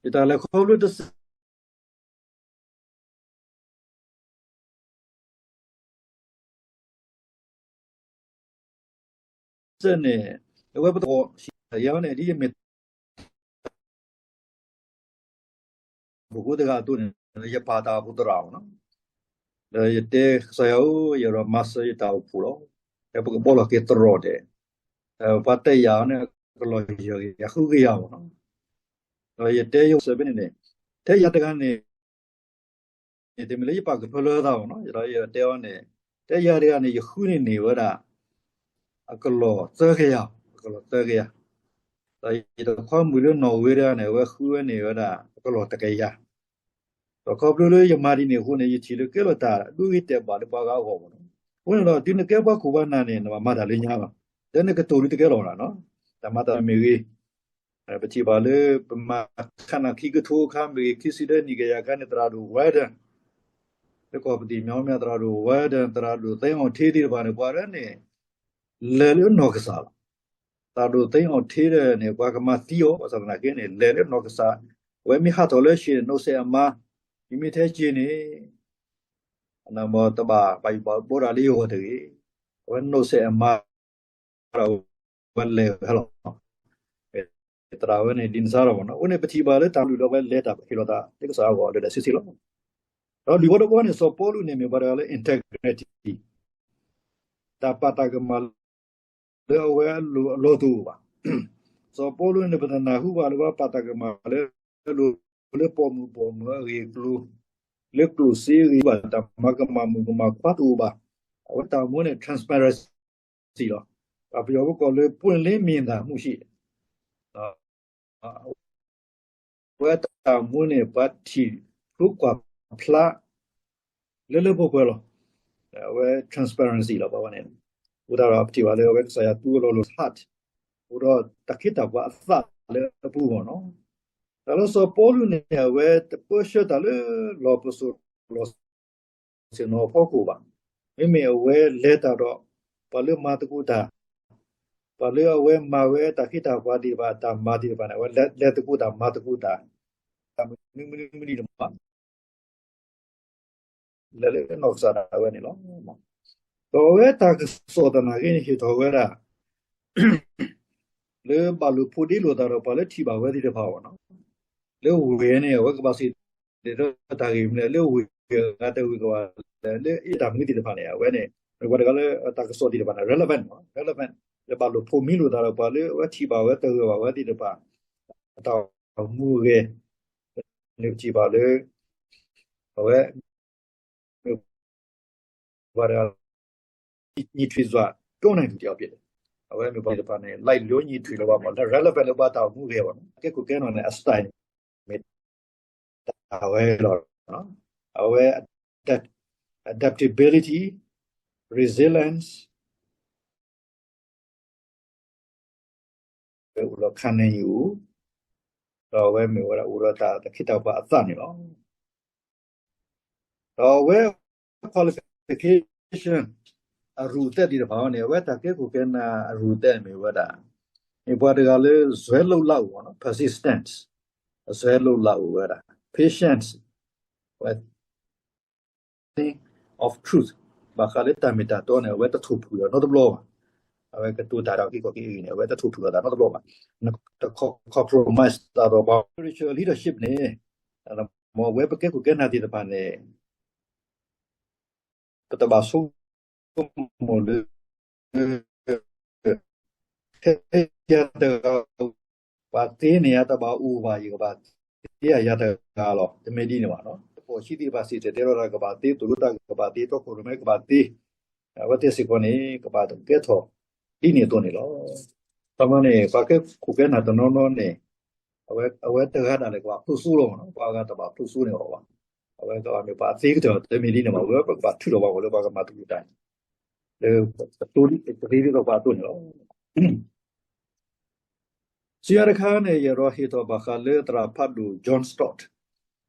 ယတၢ်လဲၤခီဖျိတစဲး စဲးန့ၣ် အဝဲပသီၣ်ဆံးယၤန့ၣ် ဒ်ယမ့ၢ် ဖိၣ်ဖိတဂၤအသိးန့ၣ် ယပာ်တၢ်အိၣ်ဖှိၣ်သရၣ်မ့ၢ်နီၤ, ဒီးယတဲကစၢ်ယွၤဧၢ, ယအဲၣ်ဒိးမၤစၢၤယတၢ်အိၣ်ဖှိၣ်လီၤ, ဒီးပကဘီလီၤက့ၤသရိာ်ဒဲး, ပှၤတဲယၤန့ၣ် ကလီၤယၢၤက့ၤယၤ ဃုက့ၤယၤမ့ၢ်နီၤ, ဒီးယတဲယိၣ်စၢၤဖဲန့ၣ်န့ၣ်, ထဲယၤတဂၤန့ၣ် တမ့ၢ်လၢယပာ်ကဖၢလၢသးမ့ၢ်နီၤ, ဒီးယတဲအီၤန့ၣ် တဲယၤတဂၤန့ၣ် ယဃုန့ၢ်န့ၢ်ဝဲဒၣ် အကလီၢ်သၢကယၤ, အကလီၢ်သၢကယၤ, ဒီးယတခွါမုၣ်လၢနီၣ်ဝ့တဂၤန့ၣ် အဝဲဃုဝဲန့ၢ်ဝဲဒၣ် အကလီၢ်တကယၤ, ဒီးခီဖျိလၢယမၤဒ်န့ၣ်အဃိန့ၣ် ယထံၣ်လၢကဲလီၤတၢ်ဒိဂ့ၤတဲာ်ဘၣ်လၢပှၤဂၤအဂီၢ်မ့ၢ်နီၤ. အဃိန့ၣ်ဒီး တုၤနကဲပှၤခိၣ်ပှၤနၢ်န့ၣ် နဘၣ်မၤတၢ်လၢညါလီၤ. လၢနကတိၤဒ်တကဲလီၤနၤနီၤ, တၢ်မၤတၢ်မ့ၢ်ဂ့ၤ, ပထံၣ်ဘၣ်လၢ ပမၤခးနၢ်ခံကထိအခါမ့ၢ်ဂ့ၤ ခံဆံဒၢနံၣ်ကယၤအခါန့ၣ် သရၣ်ဒိၣ် Weldon လၢကီၢ်ပသံၣ်မီမ့ၢ် သရၣ်ဒိၣ် Weldon သရၣ်ဒိၣ် သိန်းအောင်ဌေး သ့ၣ်တဖၣ်န့ၣ် ပှၤဒၣ်န့ၣ် လဲၤလၢနီၢ်ကစၢ်လီၤ. သရၣ်ဒိၣ် သိန်းအောင်ဌေး န့ၣ် ပှၤကမၤသံအီၤ ဘၣ်ဆၣ်သနာ်က့န့ၣ် လဲၤလၢနီၢ်ကစၢ်, အဝဲမ့ၢ်ဟးထီၣ်လၢဟံၣ်န့ၣ် နီၢ်စဲးအမါ, ယမ့ၢ်ထဲက့ၤန့ၣ် နမ့ၢ်တဘၣ်ဘၣ်ယိၣ်ဘၣ်ဘီတၢ်လၢယဂီၢ်တဂ့ၤ, အဝဲနီၢ်စဲးအမါဒီး အဝဲလဲၤဝဲလီၤ. သရၣ်ဝဲန့ၣ် ဒ်န့ၣ်စ့ၢ်ကီးမ့ၢ်နီၤ. အဃိန့ၣ် ပထံၣ်ဘၣ်လၢတၢ်လုၢ်လၢအဝဲလဲၤတၢ်ဟ့ၣ်လီၤသးလၢကစၢ်အဂီၢ်လၢာ်လၢာ်ဆ့ဆ့လီၤ. ဒီးလွံၢ်ဘီတဘီန့ၣ် စီၤပီလူးန့ၣ်မ့ၢ်ပှၤတဂၤလၢ integrity တၢ်ပာ်တၢ်ကမၣ်လၢအဝဲအလိၤအလီၤတအိၣ်ဘၣ်. စီၤပီလူးန့ၣ် ပတနၢ်ဟူဘၣ်လၢပှၤပာ်တၢ်ကမၣ်လၢအလိၤ လၢပိာ်မုၣ်ပိာ်မၢၤအဂ့ၢ်အကျိၤ, လၢကျိၣ်စ့အဂ့ၢ်ဘၣ် တၢ်မၤကမၣ်မုၣ်ကမၣ်ခွါတအိၣ်ဘၣ်. အဝဲတၢ်အိၣ်မူန့ၣ် transparency လီၤ. ပှၤပယီၤဖိကိးလၢ ပွင့်လင်းမြင်သာမှုရှိ အဝဲတၢ်အိၣ်မူန့ၣ် ပှၤထံၣ်ဖျိကွၢ်ဖျါ လၢလၢပှဲၤပှဲၤလီၤ. အဝဲ transparency လီၤ ပှၤဝဲန့ၣ်. အဃိသတးဒီး ပထံၣ်ဘၣ်လၢအဝဲကစၢ်ယွၤသူအလီၢ်လၢ heart အိၣ်ဒီးတၢ်ခ့တၢ်ပှၤအသးလၢအပူၤမ့ၢ်နီၤ. တၢ်လၢစီၤပီလူးန့ၣ် အဝဲတပၢဆှၢတၢ်လၢလီၢ်ပစိာ်လီၢ်ဆ့ၣ်နီၤအဖီခိၣ်ဘၣ်. မ့မ့ၢ်အဝဲလဲၤတၢ်ဒီး ပှၤလၢမၤသကိးတၢ်, ပှၤလၢအဝဲမၤဝဲတၢ်ခ့တၢ်ပှၤသ့ၣ်တဖၣ် တၢ်မၤသ့ၣ်တဖၣ်န့ၣ် အဝဲလဲၤသကိးတၢ်မၤသကိးတၢ်, တၢ်မနုၤမနုၤမနုၤတမံၤ လဲၤလၢနီၢ်ကစၢ်ဒၣ်ဝဲန့ၣ်လီၤ. ဒီးအဝဲတၢ်ကစီၣ်သနာ်က့န့ၣ် ဟ့ၣ်ထီၣ်ဝဲဒၣ် လၢဘၣ်လိာ်ဖိးဒ့လိာ်သးဒီးပှၤလၢထံၣ်ဘၣ်ဝဲသ့ၣ်တဖၣ်အဂီၢ်နီၤ. လၢဝ့ၢ်န့ၣ် အဝဲကဘၣ်စံၣ်တဲၤတဲလီၤတၢ်ဂ့ၢ်မနုၤလဲၣ်, လၢဝ့ၢ်အဂၤတဂ့ၤကဘၣ်လဲၣ်, လၢအ့ၣ်တၢ်မနုၤသ့ၣ်တဖၣ်န့ၣ် အဝဲန့ၣ် မ့ၢ်ပှၤတဂၤလၢတၢ်ကစီၣ်သ့ၣ်တဖၣ်န့ၣ် relevant မ့ၢ် relevant လၢဘၣ်လိာ်ဖိးမံလိာ်သးဒီးပှၤလၢအဝဲထံၣ်ဘၣ်ဝဲတဂ့ၤဘၣ်ဝဲသ့ၣ်တဖၣ် အတၢ်အိၣ်မူအဂ့ၢ် န့ၣ်ပထံၣ်ဘၣ်လၢ အဝဲ မ့ၢ်ပှၤတဂၤ ညီထွေစွာပြောနိုင်သူတစ်ယောက်ဖြစ်တယ်. အဝဲမ့ၢ်ပှၤသ့ၣ်တဖၣ်န့ၣ် လိုက်လျောညီထွေလၢပှၤမ့ၢ် လၢ relevant လၢပှၤတၢ်အိၣ်မူအဂ့ၢ်ဘၣ်နီၤ. ကဲခိၣ်ကဲနီၣ်န့ၣ် အ style န့ၣ် မ့ၢ်တၢ်ဝဲလီၤ. အဝဲ adaptability, resilience အိၣ်ဒီး ခံနိုင်ရည် ဒီးအဝဲမ့ၢ်ဝဲဒၣ်အိၣ်ဒီးတၢ်တခ့တၢ်ပှၤအသးန့ၣ်လီၤ. ဒီးအဝဲ qualification အရူၢ်သဲးသ့ၣ်တဖၣ်န့ၣ် အဝဲတၢ်ကဲခိၣ်ကဲနၢ်အရူၢ်သဲးမ့ၢ်ဝဲဒၣ် မ့ၢ်ပှၤတဂၤလၢ စွဲလုပ်လၢအိၣ် persistence, စွဲလုပ်လၢအိၣ်ဝဲဒၣ် patience, အဝဲ of truth ဘၣ်ဃးလၢတၢ်မ့ၢ်တၢ်တီန့ၣ် အဝဲတထိၣ်ဖှူၣ်ဒီးနီတဘျီဘၣ်. အဝဲကတိၤတၢ်ဒီးက့ၤကီၢ်က့ၤအံၤန့ၣ် အဝဲတထိၣ်ဖှူၣ်ဒီးတၢ်နီတဘျီဘၣ်. တ compromise တၢ်ဒီးပှၤ spiritual leadership န့ၣ် မ်အဝဲပကဲခိၣ်ကဲနၢ်သ့ၣ်တဖၣ်န့ၣ် ပတဘၣ်ဆိကမိၣ်လၢ ဖဲယၤတဂၤ ပှၤသ့န့ၣ် ယတဘၣ်အိၣ်ဘၣ် ယကဘၣ်သ့ယၤတဂၤလီၤ. တမ့ၢ်ဒ်န့ၣ်ဘၣ်နီၤ. တဘျီဃီသ့ၣ်တဖၣ်စံၣ်တဲၤတဲလီၤတၢ်ကဘၣ်သ့, သိၣ်လိတၢ်ကဘၣ်သ့, တီခိၣ်ရိၣ်မဲကဘၣ်သ့, အဝဲသ့ၣ်စ့ၢ်ကီးန့ၣ် ကဘၣ်ကဲထီၣ်ဒ်န့ၣ်အသိးန့ၣ်လီၤ. ခီမီန့ၣ် ပှၤကဲခိၣ်ကဲနၢ်တနီၤနီၤန့ၣ် အဝဲတဂၤဒၣ်လဲာ်ကဘၣ်ဖျိစိလီၤမ့ၢ်နီၤ. ပှၤဂၤတဘၣ်ဖျိစိန့ၣ်ဘၣ်ဘၣ်. အဝဲကဘၣ်မ့ၢ်ပှၤသ့ကတၢၢ်တမ့ၢ်ဒ်န့ၣ်ဘၣ်. အဝဲပကဘၣ်ထုးထီၣ်ဘၣ်အီၤလၢပှၤကဘၣ်တူၢ်တၢ် လၢပသ့ဒ်သိးပှၤအသိးန့ၣ်လီၤ. စံးအါတခါန့ၣ် ယအဲၣ်ဒိးဟ့ၣ်ထီၣ်ဘၣ်ဃးလၢသရၣ်ဖးဒိၣ် John Stott,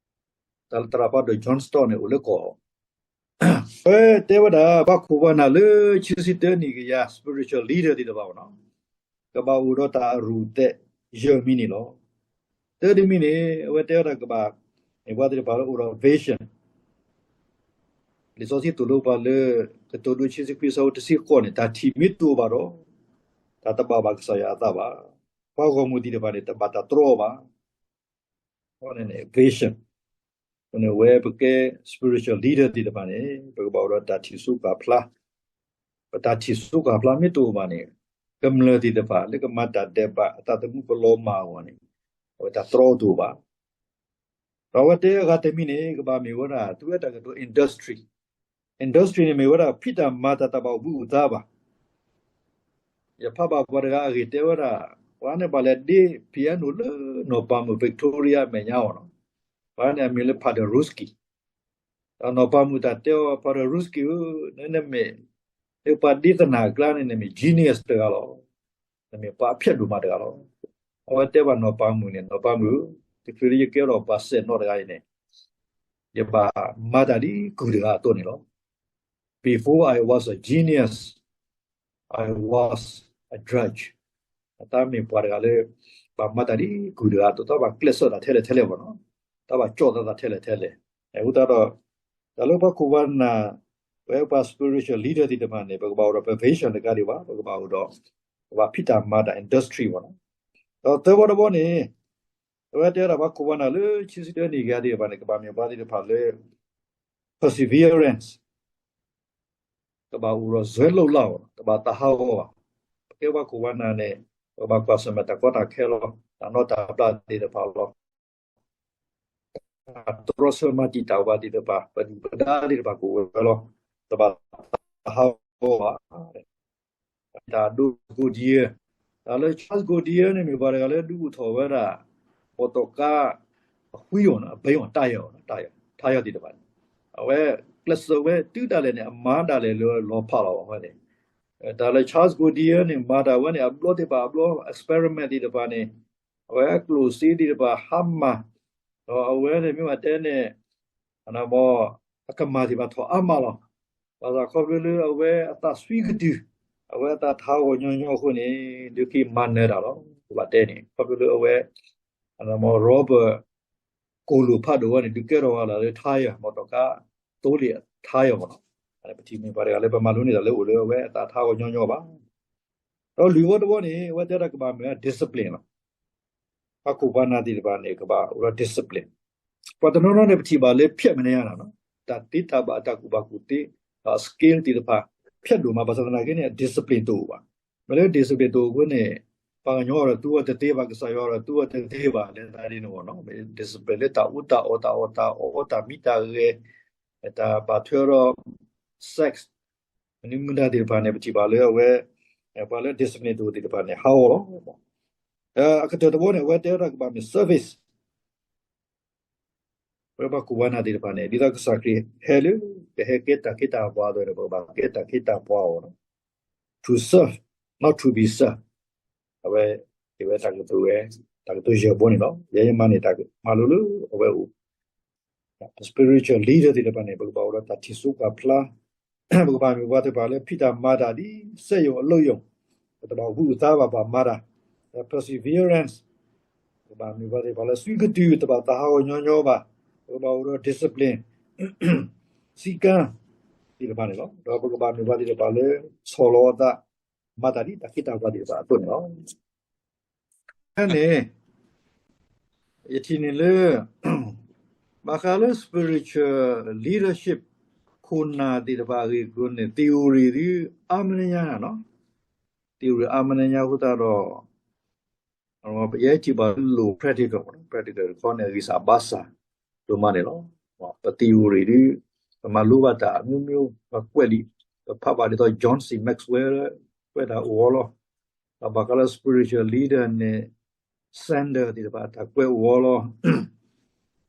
တၢ်လၢသရၣ်ဖးဒိၣ် John Stott န့ၣ် အိၣ်လၢကီၢ် အဝဲတဲဝဲဒၣ် ပှၤခိၣ်ပှၤနၢ်လၢခံဆံတၢနံၣ်ကယၤ spiritual leader သ့ၣ်တဖၣ်နီၤ ကဘၣ်အိၣ်ဒီးတၢ်အရူၢ်သဲးယဲၢ်မံၤန့ၣ်လီၤ. တၢတမံၤန့ၣ် အဝဲတဲဝဲဒၣ်ကဘၣ် မ့ၢ်ပှၤသ့ၣ်တဖၣ်လၢအိၣ်ဒီး vision လံာ်စီဆှံသိၣ်လိပှၤလၢ ကတိၤဒိ ခံဆံခွံ အဆၢဖိတဆံဃိးန့ၣ် တၢ်ထံၣ်မ့ၢ်တအိၣ်ဘၣ်ဒီး တၢ်တဘၣ်ဘၣ်ကစၢ်ယွၤအသးဘၣ်. ပှၤဂီၢ်မုၢ်သ့ၣ်တဖၣ်န့ၣ် တဘၣ်တၢ်တြီအီၤဘၣ်. အဝဲန့ၣ် vision အဃိန့ၣ် အဝဲပကဲ spiritual leader သ့ၣ်တဖၣ်န့ၣ် ပကဘၣ်အိၣ်ဒီးတၢ်ထံၣ်ဆူကွၢ်ဖျါ, ပတၢ်ထံၣ်ဆူကွၢ်ဖျါမ့ၢ်တအိၣ်ဘၣ်န့ၣ် ကမျၢၢ်သ့ၣ်တဖၣ်လၢကမၤတၢ်ဒဲးဘး အသးသမူကလီၤမၢ်အဂီၢ်န့ၣ် အဝဲတၢ်တြီတအိၣ်ဘၣ်. ဒီးအဝဲတဲအဂၤတမံၤန့ၣ် ကဘၣ်မ့ၢ်ဝဲဒၣ် သုဝဲတၢ်ကတိၤ industry industry န့ၣ်မ့ၢ်ဝဲဒၣ် ဖံးတၢ်မၤတၢ် တၢ်ဘၣ်အိၣ်ဘှံးအိၣ်သါဘၣ်. ယဖးဘၣ်ပှၤတဂၤအဂ့ၢ်တဲဝဲဒၣ်, ပှၤန့ၣ်ဘၣ်လဲၤဒ့ piano လၢနီၢ်ပၤမုၣ် Victoria အမဲာ်ညါအီၤလီၤ. ပှၤန့ၣ်အမံၤလၢ Paderewski. ဒီးနီၢ်ပၤမုၣ်တၢ်တဲအီၤ Paderewski ဧၢ, နမ့ၢ် လၢပှၤဒ့သနာ်ကျါန့ၣ် နမ့ၢ် genius တဂၤလီၤ. နမ့ၢ်ပှၤအဖျဲးဒိၣ်မးတဂၤလီၤ. အဝဲတဲဘၣ်နီၢ်ပၤမုၣ်န့ၣ်, နီၢ်ပၤမုၣ်, တချုးလၢယကဲထီၣ်ပှၤစဲၣ်နီၤတဂၤအံၤန့ၣ် ယဘၣ်မၤတၢ်ဒ်ကုၢ်တဂၤအသိးန့ၣ်လီၤ. Before I was a genius, I was a drudge. တၢ်မ့ၢ်ပှၤတဂၤလၢ ဘၣ်မၤတၢ်ဒ်ကုၢ်တဂၤအသိး, တၢ်ဘၣ်ကျဲးစၢးတၢ်ထဲလဲၣ်ထဲလဲၣ်ဘၣ်နီၤ, တၢ်ဘၣ်ကၠီၣ်သးတၢ်ထဲလဲၣ်ထဲလဲၣ်. အဃိသတးဒီး တၢ်လၢပှၤခိၣ်ပှၤနၢ်, ပဝဲပှၤ spiritual leader သ့ၣ်တဖၣ်န့ၣ် ပကဘၣ်အိၣ်ဒီး prevention တခါဒံးဘၣ်, ပကဘၣ်အိၣ်ဒီး ပဘၣ်ဖံးတၢ်မၤတၢ် industry ဘၣ်နီၤ. ဒီးသၢဘီတဘီန့ၣ် အဝဲတဲဝဲဒၣ်ပှၤခိၣ်ပှၤနၢ်လၢခံဆံတၢနံၣ်ကယၤသ့ၣ်တဖၣ်န့ၣ် ကဘၣ်မ့ၢ်ပှၤသ့ၣ်တဖၣ်လၢ perseverance, ကဘၣ်အိၣ်ဒီး ဇွဲလိာ်လး အီၤ, တဘၣ်သးဟးဂီၤဘၣ်. ပကဲပှၤခိၣ်ပှၤနၢ်န့ၣ် ပကဘၣ်ကွၢ်ဆၢၣ်မဲာ်တၢ်ကီတၢ်ခဲလီၤ, တၢ်နီတၢ်ဘျၣ်သ့ၣ်တဖၣ်လီၤ, တၢ်တြီဆၢမၤတံာ်တာ်ပှၤသ့ၣ်တဖၣ်, ပဒုၣ်ပဒါသ့ၣ်တဖၣ်ကအိၣ်ဝဲလီၤ, တဘၣ်သးဟးဂီၤဘၣ်. တၢ်ဒိ Goodyear, တၢ်လၢ Charles Goodyear န့ၣ်မ့ၢ်ပှၤတဂၤလၢဒုးအိၣ်ထီၣ်ဝဲဒၣ် မော်တော်ကား အဝှံအီၤ, အဘဲအီၤ, တၢ်ယီၤ, တၢ်ယီၤ, ထါယီၤသ့ၣ်တဖၣ်န့ၣ်, အဝဲကျဲးစၢးဝဲတုၤဒၣ်လဲာ်န့ၣ် အမၤဒၣ်လဲာ်လၢလီၤဖးလီၤဝဲန့ၣ်, တၢ်လၢ Charles Goodyear န့ၣ် မၤတၢ်ဝဲန့ၣ် အဘျီသ့ၣ်တဖၣ်အဘျီ experiment သ့ၣ်တဖၣ်န့ၣ်, အဝဲအကျိၣ်စ့သ့ၣ်တဖၣ်ဟါမၢ်, ဒီးအဝဲန့ၣ်မ့ၢ်ဘၣ်တဲန့ၣ် အကမၢ်သ့ၣ်တဖၣ်ထီၣ်အါမးလီၤ. ဘၣ်ဆၣ်ခီဖျိလၢအဝဲအသးစွံကတုၤ, အဝဲအသးထးဂီၤညီညီအဃိန့ၣ် ဒုးက့ၤမၤနၢၤတၢ်လီၤ. ပဘၣ်တဲန့ၣ် ခီဖျိလၢအဝဲ Robert ကိၣ်လိာ်ဖးဒိၣ်ဝဲန့ၣ် ဒုးကဲထီၣ်ဝဲလၢ tire, မော်တော်ကား သိလ့ၣ်အထါယီၤမးလီၤ. ပထံၣ်န့ၢ်ပှၤတဂၤလၢပမၤလိန့ၢ်တၢ်လၢအိၣ်လၢအဝဲအသးထးဂီၤညီညီဘၣ်. ဒီးလွံၢ်ဝီတဝီန့ၣ် အဝဲတဲဒၣ်ကဘၣ်မ့ၢ် discipline လီၤ. ပှၤခိၣ်ပှၤနၢ်သ့ၣ်တဖၣ်န့ၣ် ကဘၣ်အိၣ်ဒီး discipline. ပှၤတနီၤနီၤန့ၣ် ပထံၣ်ဘၣ်လၢဖျဲးမဲာ်ညါနၤနီၤ, တၢ်သ့တၢ်ဘၣ် တၢ်ကူၣ်ဘၣ်ကူၣ်သ့, ဒီး skill သ့ၣ်တဖၣ် ဖျဲးဒိၣ်မး ဘၣ်ဆၣ်သနာ်က့န့ၣ် အ discipline တအိၣ်ဘၣ်. မ့ၢ်လၢ discipline တအိၣ်အဃိန့ၣ် ပှၤကညီဒီးသူအီၤတသ့ဘၣ်, ကစၢ်ယွၤဒီးသူအီၤတသ့ဘၣ်, လၢတၢ်ဒ်န့ၣ်အဂီၢ်နီၤ, discipline လၢတၢ်အူတၢ်အီၣ်, တၢ်အီၣ်တၢ်အီ, တၢ်မံတၢ်ဂဲၤ, တၢ်ဘၣ်ထွဲဒီး sex မနုၤမနုၤသ့ၣ်တဖၣ်န့ၣ် ပထံၣ်ဘၣ်လၢအဝဲ ပှၤလၢ discipline တအိၣ်သ့ၣ်တဖၣ်န့ၣ် ဟးဂီၤလီၤ. အကတၢၢ်တဝီန့ၣ် အဝဲတဲဝဲဒၣ်ကဘၣ်မ့ၢ် service. ပဝဲပှၤခိၣ်ပှၤနၢ်သ့ၣ်တဖၣ်န့ၣ် ဒ်သိးကစၢ်ခရံာ်ဟဲလၢ ကဟဲကဲတၢ်ခ့တၢ်ပှၤအသိးန့ၣ် ပကဘၣ်ကဲတၢ်ခ့တၢ်ပှၤအီၤနီၤ, to serve, not to be served. အဝဲ အဝဲတၢ်ကတိၤဝဲ တၢ်ကတိၤယဲၢ်ဘီန့ၣ်လီၤ. ယဲယမၤန့ၢ်တၢ်မၤလိလၢအဝဲအိၣ် spiritual leader သ့ၣ်တဖၣ်န့ၣ် ပကဘၣ်အိၣ်ဒီးတၢ်ထံၣ်စိကွၢ်ဖျါ, ပကဘၣ်မ့ၢ်ပှၤသ့ၣ်တဖၣ်လၢဖံးတၢ်မၤတၢ်ဒ်စက်ရုံအလုပ်ရုံ, ပတဘၣ်ဝံသးဘၣ် ဘၣ်မၤတၢ်, ဒီး perseverance, ပကဘၣ်မ့ၢ်ပှၤသ့ၣ်တဖၣ်လၢစွံကတုၤ တဘၣ်သးဟးဂီၤညီညီဘၣ်, ပကဘၣ်အိၣ်ဒီး discipline စည်းကမ်း သ့ၣ်တဖၣ်န့ၣ်လီၤ. ဒီးပကဘၣ်မ့ၢ်ပှၤသ့ၣ်တဖၣ်လၢ ဆီၣ်လီၤအသး မၤတၢ်ဒ်တၢ်ခ့တၢ်ပှၤသ့ၣ်တဖၣ်အသိးန့ၣ်လီၤ. ဖဲန့ၣ် ယထံၣ်န့ၢ်လၢ ဘၣ်ဃးလၢ spiritual leadership ခိၣ်နၢ်သ့ၣ်တဖၣ်အဂ့ၢ်အကျိၤန့ၣ် theory ဒ်အါမနညါနီၤ, theory အါမနညါအဃိသတးဒီး ပယဲထံၣ်ဘၣ်လၢ practical, practical တခီန့ၣ် အဂံၢ်စၢ်ဘါစၢ်ဒိၣ်မးန့ၣ်လီၤ. ပ theory ဒ် ပမၤလိဘၣ်တၢ်အမျိုးမျိုး ပကွဲးလံာ် ပဖးဘၣ်ဒ်သိး John C Maxwell ကွဲးတၢ်အိၣ်အီၤလီၤ. ဒီးဘၣ်ဃးလၢ spiritual leader န့ၣ် Sanders သ့ၣ်တဖၣ်တၢ်ကွဲးအိၣ်အီၤလီၤ.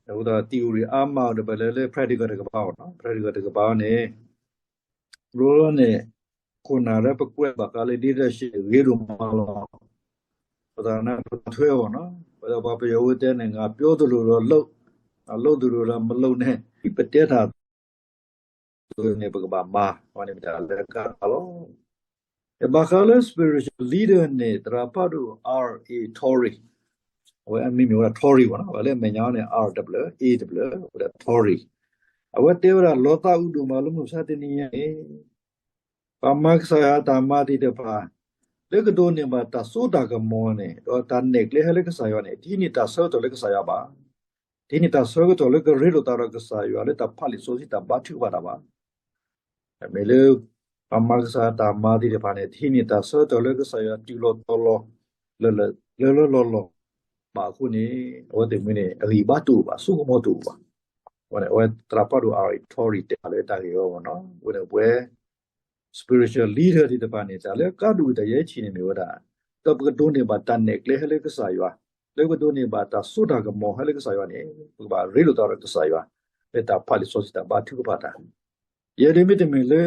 အဃိသတး theory အါမးဒီး ပလဲၤလၢ practical တကပၤအီၤနီၤ, practical တကပၤန့ၣ် ဘျီန့ၣ် ခိၣ်နၢ်လၢပကွဲးဘၣ်ဃးလၢ leadership ဂ့ၤဒိၣ်မးလီၤ. ပသးနါပထွဲအီၤနီၤ, ပဝဲဒၣ်ပှၤပယီၤဝဲတဲန့ၣ် ငါပြောသလိုတော့လုပ်, ငါလုပ်သလိုတော့မလုပ်နဲ့, ပတဲတၢ် န့ၣ် ပကဘၣ်မၤ, အဝဲန့ၣ်မ့ၢ်တၢ်လၢအကါလီၤ. ဘၣ်ဃးလၢ spiritual leader န့ၣ် သရၣ်ဖးဒိၣ် R A Torrey, အဝဲအမံၤမ့ၢ်ဝဲဒၣ် Torrey ဘၣ်နီၤ, အဝဲလၢအမဲာ်ညါန့ၣ် R တဘျၢၣ် A တဘျၢၣ် ဝဲဒၣ် Torrey, အဝဲတဲဝဲဒၣ် လီၤသးအုးဒိၣ်မးလၢမုၢ်မဆါတနံၤအံၤန့ၣ် ပှၤမၤကစၢ်ယွၤတၢ်မၤသ့ၣ်တဖၣ် လၢကဒိးန့ၢ်ဘၣ်တၢ်စိတၢ်ကမီၤန့ၣ် ဒီးတၢ်နဲၣ်ကျဲဟဲလၢကစၢ်ယွၤန့ၣ် တဟံးန့ၢ်တၢ်ဆၢကတီၢ်လၢကစၢ်ယွၤဘၣ်. တဟံးန့ၢ်တၢ်ဆၢကတီၢ်လၢကရ့လိာ်သးဒီးကစၢ်ယွၤလၢတၢ်ဖးလံာ်စီဆှံတၢ်ဘါထုကဖၣ်တၢ်ဘၣ်. မ့ၢ်လၢ ပှၤမၤကစၢ်တၢ်မၤသ့ၣ်တဖၣ်န့ၣ် တဟံးန့ၢ်တၢ်ဆၢကတီၢ်လၢကစၢ်ယွၤတုၤလီၤတီၤလီၤ လၢလၢလီၢ်လီၢ်ဘၣ်အဃိန့ၣ် အဝဲသ့ၣ်မ့ၢ်န့ၣ် အဂံၢ်ဘါတအိၣ်ဘၣ်, စိကမီၤတအိၣ်ဘၣ်. အဝဲသရၣ်ဖးဒိၣ် အါထီၣ်ရံၣ် တဲလၢတၢ်ဂ့ၢ်အဂီၢ်မ့ၢ်နီၤ, အဝဲန့ၣ်ပဝဲ spiritual leader သ့ၣ်တဖၣ်န့ၣ် တၢ်လၢကါဒိၣ်တၢ်ယဲၢ်ဆံးန့ၣ်မ့ၢ်ဝဲဒၣ် ဒီးပကဒိးန့ၢ်ဘၣ်တၢ်နဲၣ်ကျဲဟဲလၢကစၢ်ယွၤ, လၢပဒိးန့ၢ်ဘၣ်တၢ်စိတၢ်ကမီၤဟဲလၢကစၢ်ယွၤန့ၣ် ပကဘၣ်ရ့လိာ်သးဒီးကစၢ်ယွၤ လၢတၢ်ဖးလံာ်စီဆှံတၢ်ဘါထုကဖၣ်တၢ်, ယဲဒၣ်မ့တမ့ၢ်လၢ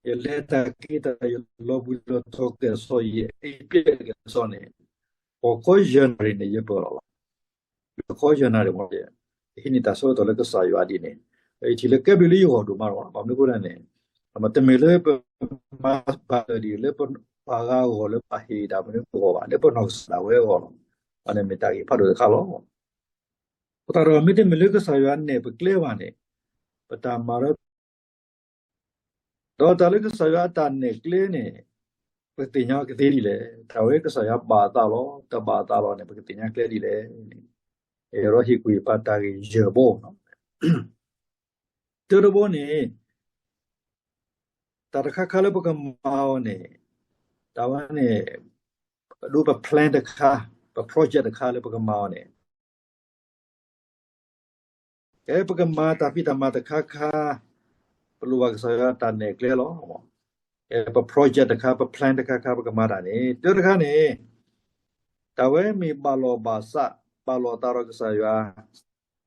ယလဲၤတၢ်က့ၤတၢ် ယလီၤဘှံးလီၤတီၤကဲၣ်ဆိး ယအိပ်ပျဲၣ်ကဲၣ်ဆိးန့ၣ် ကီၢ်ခီယဲၢ်နၣ်ရံၣ်န့ၣ် ယပၢၢ်လီၤလီၤ. ကီၢ်ခီယဲၢ်နၣ်ရံၣ်မ့ၢ် ယဟံးန့ၢ်တၢ်ဆၢကတီၢ်လၢကစၢ်ယွၤဒ်န့ၣ် ယထံၣ်လၢကဲဘျုးလၢယဂီၢ်ဒိၣ်မးလီၤ. ဘၣ်မနုၤအဃိလဲၣ်န့ၣ် တမ့ၢ်လၢပမၤဘၣ်လၢာ်ဒ် လၢပပှၤဂၤအဂီၢ်လၢပဟ့ၣ်တၢ်မနုၤအဂီၢ်ဘၣ်, လၢပနီၢ်ကစၢ်ဒၣ်ဝဲအဂီၢ်လီၤ. အန့ၣ်မ့ၢ်တၢ်ဂ့ၢ်ဖးဒိၣ်တခါလီၤ. အဃိသတးဒီး မ့တမ့ၢ်လၢကစၢ်ယွၤနဲၣ်ပကျဲဘၣ်န့ၣ် ပတၢ်မၤလၢ ဒီးတၢ်လၢကစၢ်ယွၤအတၢ်နဲၣ်ကျဲန့ၣ် ပကသ့ၣ်ညါကသ့ဒ်လဲၣ်, တၢ်ဝဲကစၢ်ယွၤဘၣ်အသးလီၤ တဘၣ်အသးလီၤန့ၣ် ပကသ့ၣ်ညါကျဲဒ်လဲၣ်န့ၣ် ယအဲၣ်ဒိးဟ့ၣ်ကူၣ်ဟ့ၣ်ဖးတၢ်ဂ့ၢ်ယဲၢ်ဘီနီၤ. တၢတဘီန့ၣ် တၢ်တခါခါလၢပကမၤအီၤန့ၣ် တၢ်ဝဲန့ၣ် ဒ်ပ plan တခါ, ပ project တခါလၢပကမၤအီၤန့ၣ် ကဲပကမၤတၢ်ဖံးတၢ်မၤတခါခါ ပလိၣ်ဘၣ်ကစၢ်ယွၤတၢ်နဲၣ်ကျဲလီၤ. ကဲပ project တခါ ပ plan တခါခါ ပကမၤတၢ်န့ၣ် တၢတခါန့ၣ် တၢ်ဝဲမ့ၢ်ဘၣ်လီၢ်ဘၣ်စး ဘၣ်လီၢ်အသးဒီးကစၢ်ယွၤ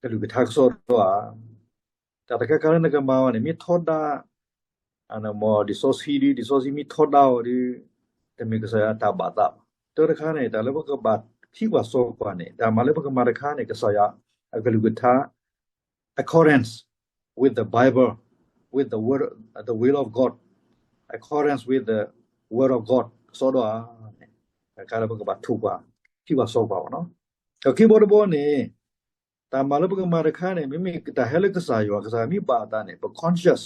ကလုၢ်ကထါကစီဒီဧါ. တၢ်တခါခါလၢနကမၤအီၤန့ၣ် မ့ၢ်ထီဒါ လံာ်စီဆှံဒ် လံာ်စီဆှံမ့ၢ်ထီဒါအီၤဒီး တမ့ၢ်ကစၢ်ယွၤအတၢ်ဘၣ်သးဘၣ်. တၢတခါန့ၣ် တၢ်လၢပကဘၣ်ထံၣ်ကွၢ်စီကွၢ်န့ၣ် တၢ်မၤလၢပကမၤတခါန့ၣ် ကစၢ်ယွၤအကလုၢ်ကထါ accordance with the Bible, with the word, the will of God, accordance with the word of God ကစီဒီဧါန့ၣ် တၢ်ခါလၢပကဘၣ်ထိၣ်ကွၢ် ထံၣ်ကွၢ်စီကွၢ်ဘၣ်နီၤ. ဒီးခံဘီတဘီန့ၣ် တၢ်မၤလၢပကမၤတခါန့ၣ် မ့မ့ၢ်တၢ်ဟဲလၢကစၢ်ယွၤ ကစၢ်ယွၤမ့ၢ်ဘၣ်အသးန့ၣ် ပ conscious,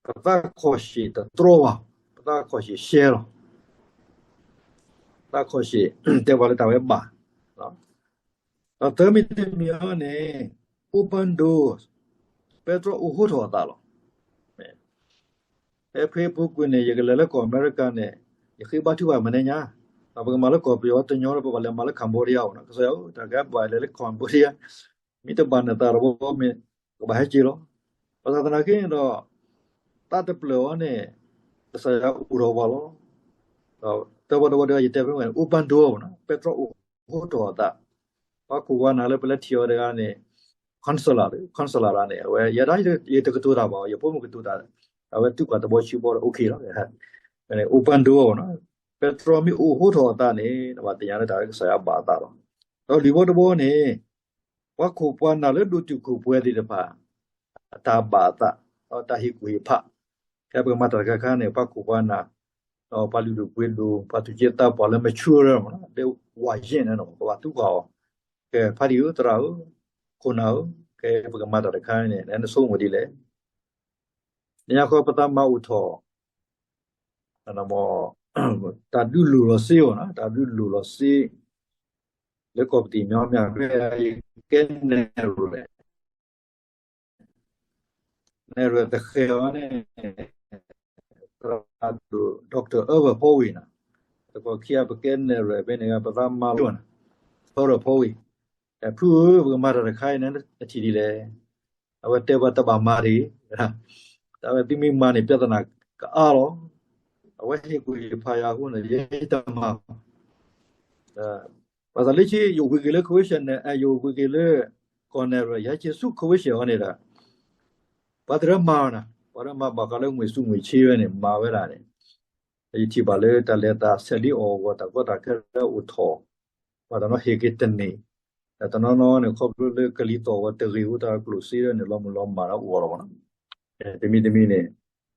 ပသးခီၣ်ရှ့ၣ်တတြီဘၣ်, ပသးခီၣ်ရှ့ၣ်ရှဲလီၤ. သးခီၣ်ရှ့ၣ် တဲပှၤလၢတၢ်ဝဲဘၣ်. ဒီးသၢမံၤတမံၤအံၤန့ၣ် open door, ပဲတြီအိၣ်ဟိထီၣ်အသးလီၤ. ဖဲ Facebook ကွံာ်န့ၣ် ယကလဲၤလၢကီၢ်အမဲရကၤန့ၣ် ယဃ့ဘါထုကဖၣ်မနုၤညါ, ဒီးပကမၤလၢကီၢ်ပယီၤတညီလၢပဘၣ်လဲၤမၤလၢ Cambodia အီၤနီၤ, ကစၢ်ယွၤဧၢ တၢ်ကဘၣ်လဲၤလၢ Cambodia မ့ၢ်တဘၣ်နသးတဘီမ့ၢ် ကဘၣ်ဟဲက့ၤလီၤ. ဘၣ်ဆၣ်သနာ်က့န့ၣ်ဒီး သးတဖျၢၣ်အံၤန့ၣ် ကစၢ်ယွၤအိၣ်ထီၣ်ပှၤလီၤ. ဒီးတၢ်ဘီတဘီဒီး ယတဲဖဲ open door နီၤ, ပဲတြီအိၣ်ဟိထီၣ်အသး, ပှၤခိၣ်ပှၤနၢ်လၢပလဲၤထံၣ်အီၤတဂၤန့ၣ် counselor, counselor တဂၤန့ၣ် အဝဲ ယဲဒၣ်ယတကတိၤတၢ်ဘၣ်, ယဖိမုၣ်ကတိၤတၢ်, အဝဲသံကွၢ်တဘီဆံဘီဒီး okay လီၤ. open door နီၤ, ပဲတြီမ့ၢ်အိၣ်ဟိထီၣ်အသးန့ၣ် နဘၣ်သ့ၣ်ညါလၢတၢ်လၢကစၢ်ယွၤဘၣ်အသးလီၤ. ဒီးလွံၢ်ဘီတဘီန့ၣ် ပှၤခိၣ်ပှၤနၢ်လၢဒိၣ်တုာ်ခိၣ်ပှဲၤသ့ၣ်တဖၣ် အတၢ်ဘၣ်အသး ဒီးတၢ်ဟ့ၣ်ကူၣ်ဟ့ၣ်ဖး, ဖဲပကမၤတၢ်တခါခါန့ၣ် ပှၤခိၣ်ပှၤနၢ် ဒီးပှၤလုၢ်ဒိၣ်ပှ့ၤဒိၣ် ပှၤသူၣ်က့သးပှၢ်လၢ mature လၢဝၤယဲၢ်န့ၣ် ပဘၣ်သံကွၢ်အီၤ, ကဲဖါတံၢ်ဧၢ သရၣ်ဧၢ ခိၣ်နၢ်ဧၢ, ကဲပကမၤတၢ်တခါန့ၣ် နဆိကမိၣ်ဒ်လဲၣ်. လၢညါခီပသးမၤအိၣ်ထီၣ် တၢ်ဒုးလိၢ်လီၤစ့အီၤ, တၢ်ဒုးလိၢ်လီၤစ့ လၢကီၢ်ပတံၢ်မီမီ ဖဲယကဲ နဲၣ်ရွဲၣ် နဲၣ်ရွဲၣ်သဃဲးအီၤန့ၣ် သရၣ်ဒိၣ် Doctor Irvin Poway နီၤ, တကီၢ်ခံဂၤပကဲ နဲၣ်ရွဲၣ် ဖဲန့ၣ် ပသးမၤလီၤ Irvin Poway, ဖုဧၢ ပကမၤတၢ်တခါအံၤန့ၣ် နထံၣ်ဒ်လဲၣ်. အဝဲတဲပှၤတဘၣ်မၤတဂ့ၤ, တၢ်ဝဲသုမ့ၢ်မၤန့ၣ် ပြဿနာကအါလီၤ. အဝဲဟ့ၣ်ကူၣ်ဟ့ၣ်ဖးယၤအဃိန့ၣ် ယတမၤ ဘၣ်ဆၣ်လၢခံ ယအိၣ်ဘှံးက့ၤလၢ Christian န့ၣ် ယအိၣ်ဘှံးက့ၤလၢ ကီၢ်နဲၣ်ရွဲၣ် ယဟဲက့ၤဆူ Christian အီၤန့ၣ်ဒီး ပှၤတရၢမၤနီၤ, ပှၤတရၢမၤဘၣ်ဃးလၢငွေစုငွေချေဝဲန့ၣ် မၤဝဲဒၣ်န့ၣ် ယထံၣ်ဘၣ်လၢတၢ်လဲၤသးဆဲးလံအီၣ်အဂီၢ် တၢ်ကီတၢ်ခဲလၢအိၣ်ထီၣ်, ပှၤတနီၤဟ့ၣ်က့ၤတန့ၢ်, တနီၤနီၤန့ၣ် ခီဖျိလၢကလံၤသီၣ်ဝဲတဂ့ၤ အိၣ်တၢ်ကျိၣ်စ့န့ၣ် လီၤမုၢ်လီၤမၢ်လၢအိၣ်အီၤလီၤမးနီၤ. တမံၤတမံၤန့ၣ်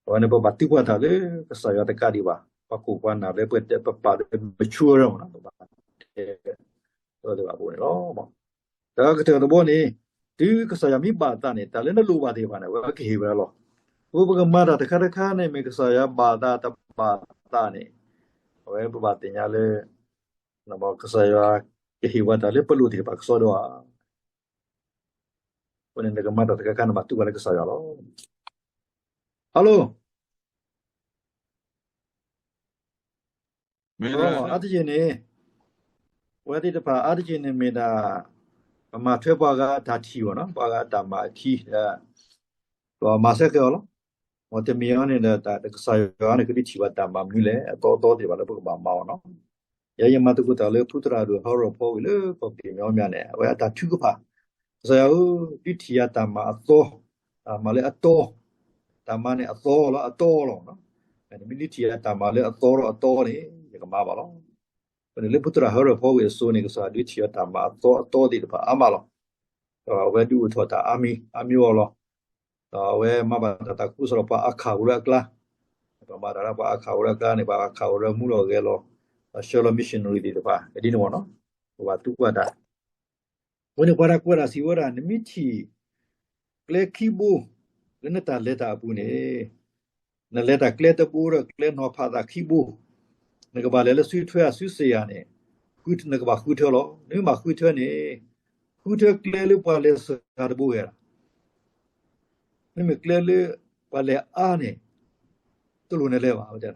အဝဲန့ၣ် ပဘၣ်သံကွၢ်တၢ်လၢကစၢ်ယွၤတကးဒံးဘၣ်, ပှၤခိၣ်ပှၤနၢ်လၢပတဲပပာ်လၢ mature မးနီၤ, ပဘၣ်တဲ ဒီးတဘၣ်အဃိန့ၣ်လီၤ. ဒီးကတၢၢ်တဘီန့ၣ် တုၤကစၢ်ယွၤမ့ၢ်ဘၣ်အသးန့ၣ် တၢ်လၢနလိၣ်ဘၣ်သ့ၣ်တဖၣ်န့ၣ် အဝဲကဟ့ၣ်ဝဲလီၤ. အဃိပကမၤတၢ်တခါတခါန့ၣ် မ့ၢ်ကစၢ်ယွၤဘၣ်အသးတဘၣ်အသးန့ၣ် အဝဲပဘၣ်သ့ၣ်ညါလၢ ကစၢ်ယွၤကဟ့ၣ်ဝဲတၢ်လၢပလိၣ်သ့ၣ်တဖၣ်ကစီဒီဧါ. အဃိန့ၣ် နကမၤတၢ်တခါခါန့ၣ် ဘၣ်တူၢ်ဘၣ်လၢကစၢ်ယွၤလီၤ. Hello မ့ၢ်အါတက့ၢ်န့ၣ် အဝဲသ့ၣ်တဖၣ်အါတက့ၢ်န့ၣ်မ့ၢ်ဒၣ် ပမၤထွဲပှၤဂၤအတၢ်ထံၣ်အီၤနီၤ, ပှၤဂၤအတၢ်မၤအခံ, ဒီးပမၤဆၢက့ၤအီၤလီၤ. မ်တမ့ၢ်အီၤန့ၣ်ဒီး တၢ်ကစၢ်ယွၤန့ၣ် ကဒုးထံၣ်ဘၣ်တၢ်မၤမနုၤလဲၣ်, အသီအသီသ့ၣ်တဖၣ်လၢပကဘၣ်မၤအီၤနီၤ. ယဲယမၤသကိးတၢ်လၢဖုသရၣ်ဒိၣ်ဟီရိၣ်ဖီဝံၤလၢကီၢ်ပူၤက့ၤမညီမညီန့ၣ် အဝဲအတၢ်ထုကဖၣ်, ကစၢ်ယွၤဧၢ, ဒုးထံၣ်ယၤတၢ်မၤအသီ, တၢ်မၤလၢအတီ, တၢ်မၤန့ၣ်အသီလီၤ, အတီလီၤ. နမ့ၢ်ဒုးထံၣ်ယၤတၢ်မၤလၢအသီဒီးအတီန့ၣ် ယကမၤဘၣ်လီၤ. အဃိန့ၣ်လၢဖုသရၣ်ဟီရိၣ်ဖီဝံၤအစိၤန့ၣ် ကစၢ်ယွၤဒုးထံၣ်ယၤတၢ်မၤအသီအတီသ့ၣ်တဖၣ်အါမးလီၤ. ဒီးအဝဲဒုးအိၣ်ထီၣ်တၢ်အါမံၤအါမံၤအီၤလီၤ. ဒီးအဝဲမၤဘၣ်တၢ်သးခုကစီၣ်ဒီးပှၤအါခးအိၣ်လၢအကျါ, ပမၤတၢ်လၢပှၤအါခးအိၣ်လၢအကျါန့ၣ် ပှၤအါခးအိၣ်လၢမူလီၤဂဲၤလီၤ, ဒီးဆှၢလီၤ missionary သ့ၣ်တဖၣ် ဒ်န့ၣ်မ့ၢ်နီၤ, ပဘၣ်တူၢ်ဘၣ်တၢ် အဃိန့ၣ်ပှၤတၢ်ကွဲးတၢ်စံးဝဲဒၣ် နမ့ၢ်ထံၣ် ကျဲခံဘိ လၢနတၢ်လဲၤတၢ်အပူၤန့ၣ်, နလဲၤတၢ်ကျဲတဘိဒီးကျဲနီၤဖးသးခံဘိ, နကဘၣ်လဲၤလၢစုထွဲအစုစ့ၢ်ယၤန့ၣ်, နကဘၣ်ဃုထၢလီၤ. နမ့ၢ်ဘၣ်ဃုထၢန့ၣ်, ဃုထၢကျဲလၢပှၤလဲၤစှၤတဘိဝဲဒၣ် မ့မ့ၢ်ကျဲလၢပှၤလဲၤအါန့ၣ်, တလိၣ်နလဲၤဘၣ်.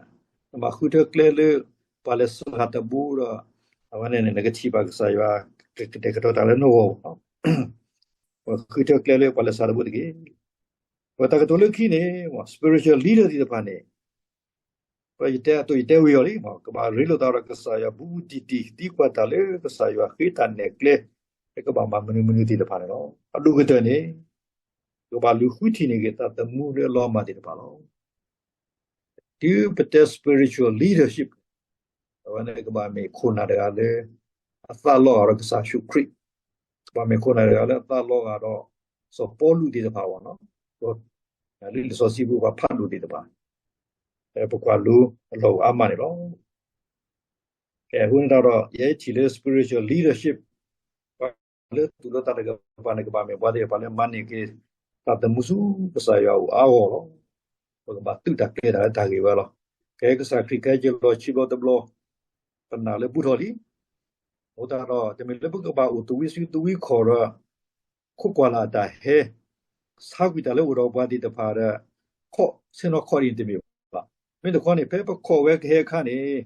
နဘၣ်ဃုထၢကျဲလၢ ပှၤလဲၤစှၤတဘိဒီး, အဝဲန့ၣ်န့ၣ် နကထံၣ်ဘၣ်ကစၢ်ယွၤ ကတဲာ်ကတီၤတၢ်လၢနဂီၢ်, ပဃုထၢကျဲလၢပှၤလဲၤစှၤတဘိတက့ၢ်. ပတၢ်ကတိၤလၢခံန့ၣ် spiritual leader သ့ၣ်တဖၣ်န့ၣ် ပယတဲအသိးယတဲဝံၤအီၤလံ, ကဘၣ်ရ့လိာ်သးဒီးကစၢ်ယွၤဘူးဘူးတံၢ်တံၢ် သံကွၢ်တၢ်လၢကစၢ်ယွၤဃ့တၢ်နဲၣ်ကျဲ လၢကဘၣ်မၤမနုၤမနုၤသ့ၣ်တဖၣ်န့ၣ်လီၤ. အဒိၣ်ကတၢၢ်န့ၣ် ကဘၣ်လူၤဃုထံၣ်န့ၢ်က့ၤသးသမူလၢအလီၤမၢ်သ့ၣ်တဖၣ်လီၤ. တုၤပတဲ spiritual leadership အဝဲန့ၣ်ကဘၣ်မ့ၢ်ခိၣ်နၢ်တဂၤလၢ အသးလီဂာ်ဒီးကစၢ်ယ့ၣ်ၡူးခရံာ်, ကဘၣ်မ့ၢ်ခိၣ်နၢ်တဂၤလၢအသးလီဂာ်ဒီး စီၤပီလူးသ့ၣ်တဖၣ်အဂီၢ်နီၤ, လံာ်စီဆှံပူၤပှၤဖးဒိၣ်သ့ၣ်တဖၣ်, ပကွၢ်လိအလီၢ်အိၣ်အါမးန့ၣ်လီၤ. အဃိန့ၣ်ဒီး ယဲထံၣ်လၢ spiritual leadership ပှၤလၢသူၣ်လၢသးတကပၤန့ၣ် ကဘၣ်မ့ၢ်ပှၤသ့ၣ်တဖၣ်လၢမၤန့ၢ်က့ၤ သးသမူဆူကစၢ်ယွၤအအိၣ်အါဂီၢ်လီၤ. ပကဘၣ်သုးတၢ်ကျဲၤတၢ်လၢတၢ်ဂ့ၢ်ဝဲလီၤ. ကဲကစၢ်ခရံာ်ကဟဲက့ၤလီၤဆံဘျီတဘျီ, ပနာ်လၢဘူးထီၣ်လံ. အဃိသတးဒီး တမ့ၢ်လၢပကဘၣ်အိၣ်သူၣ်ဝံစုသူဝံခီၣ်ဒီး ခိးကွၢ်လၢ်အတၢ်ဟဲ ဆါကွံာ်တၢ်လၢအိၣ်ဒီးပှၤသ့ၣ်တဖၣ်ဒီး ခီၣ်ဆ့ၣ်နီၤခီၣ်ဒ်န့ၣ်တမ့ၢ်ဘၣ်. မ့ၢ်တခီန့ၣ် ဖဲပခီၣ်ဝဲကဟဲအခါန့ၣ်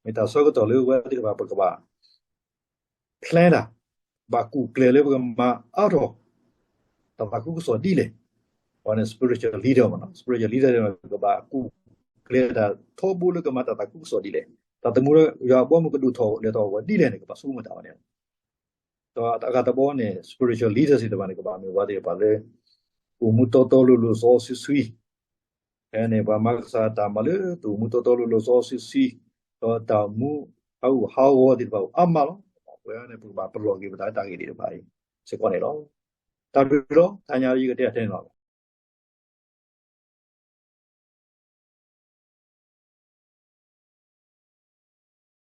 မ့ၢ်တၢ်ဆၢကတီၢ်လၢပဝဲသ့ၣ်တဖၣ်ပကဘၣ် plan တၢ်, ဘၣ်ကူၣ်ကျဲၤလၢပကမၤအါထီၣ် တၢ်သးခုကစီၣ်ဒ်လဲၣ်. အဝဲန့ၣ် spiritual leader မ့ၢ်နီၤ, spiritual leader န့ၣ် ကဘၣ်ကူၣ်ကျဲၤတၢ်ထီဘိလၢကမၤတၢ်သးခုကစီၣ်ဒ်လဲၣ်. တၢ်သမူလၢယွၤအဘီအမုၢ်ကဒိၣ်ထီၣ်လဲၤထီၣ်ဝဲဒ်လဲၣ်န့ၣ် ကဘၣ်ဆိကမိၣ်တၢ်ဝဲန့ၣ် ဒီးအဂၤတဘီန့ၣ် spiritual leaders သ့ၣ်တဖၣ်န့ၣ် ကဘၣ်မ့ၢ်ပှၤသ့ၣ်တဖၣ်လၢ အိၣ်မူတီတီလိၤလိၤစီဆှံဆှံ, ဖဲန့ၣ် ပှၤမၤကစၢ်တၢ်မၤလၢတၢ်အိၣ်မူတီတီလိၤလိၤစီဆှံဆှံ, ဒီးတၢ်အိၣ်မူဟးဂူာ်ဟးဂီၤသ့ၣ်တဖၣ်အိၣ်အါမးလီၤ. အဝဲန့ၣ် ပကဘၣ်ပလီၢ်က့ၤပသးလၢတၢ်ဂ့ၢ်သ့ၣ်တဖၣ်အံၤစ့ၢ်ကီးန့ၣ်လီၤ. တၢ်ဘျုးလီၤ. တနံၤအံၤယကတဲအထဲန့ၣ်လီၤ.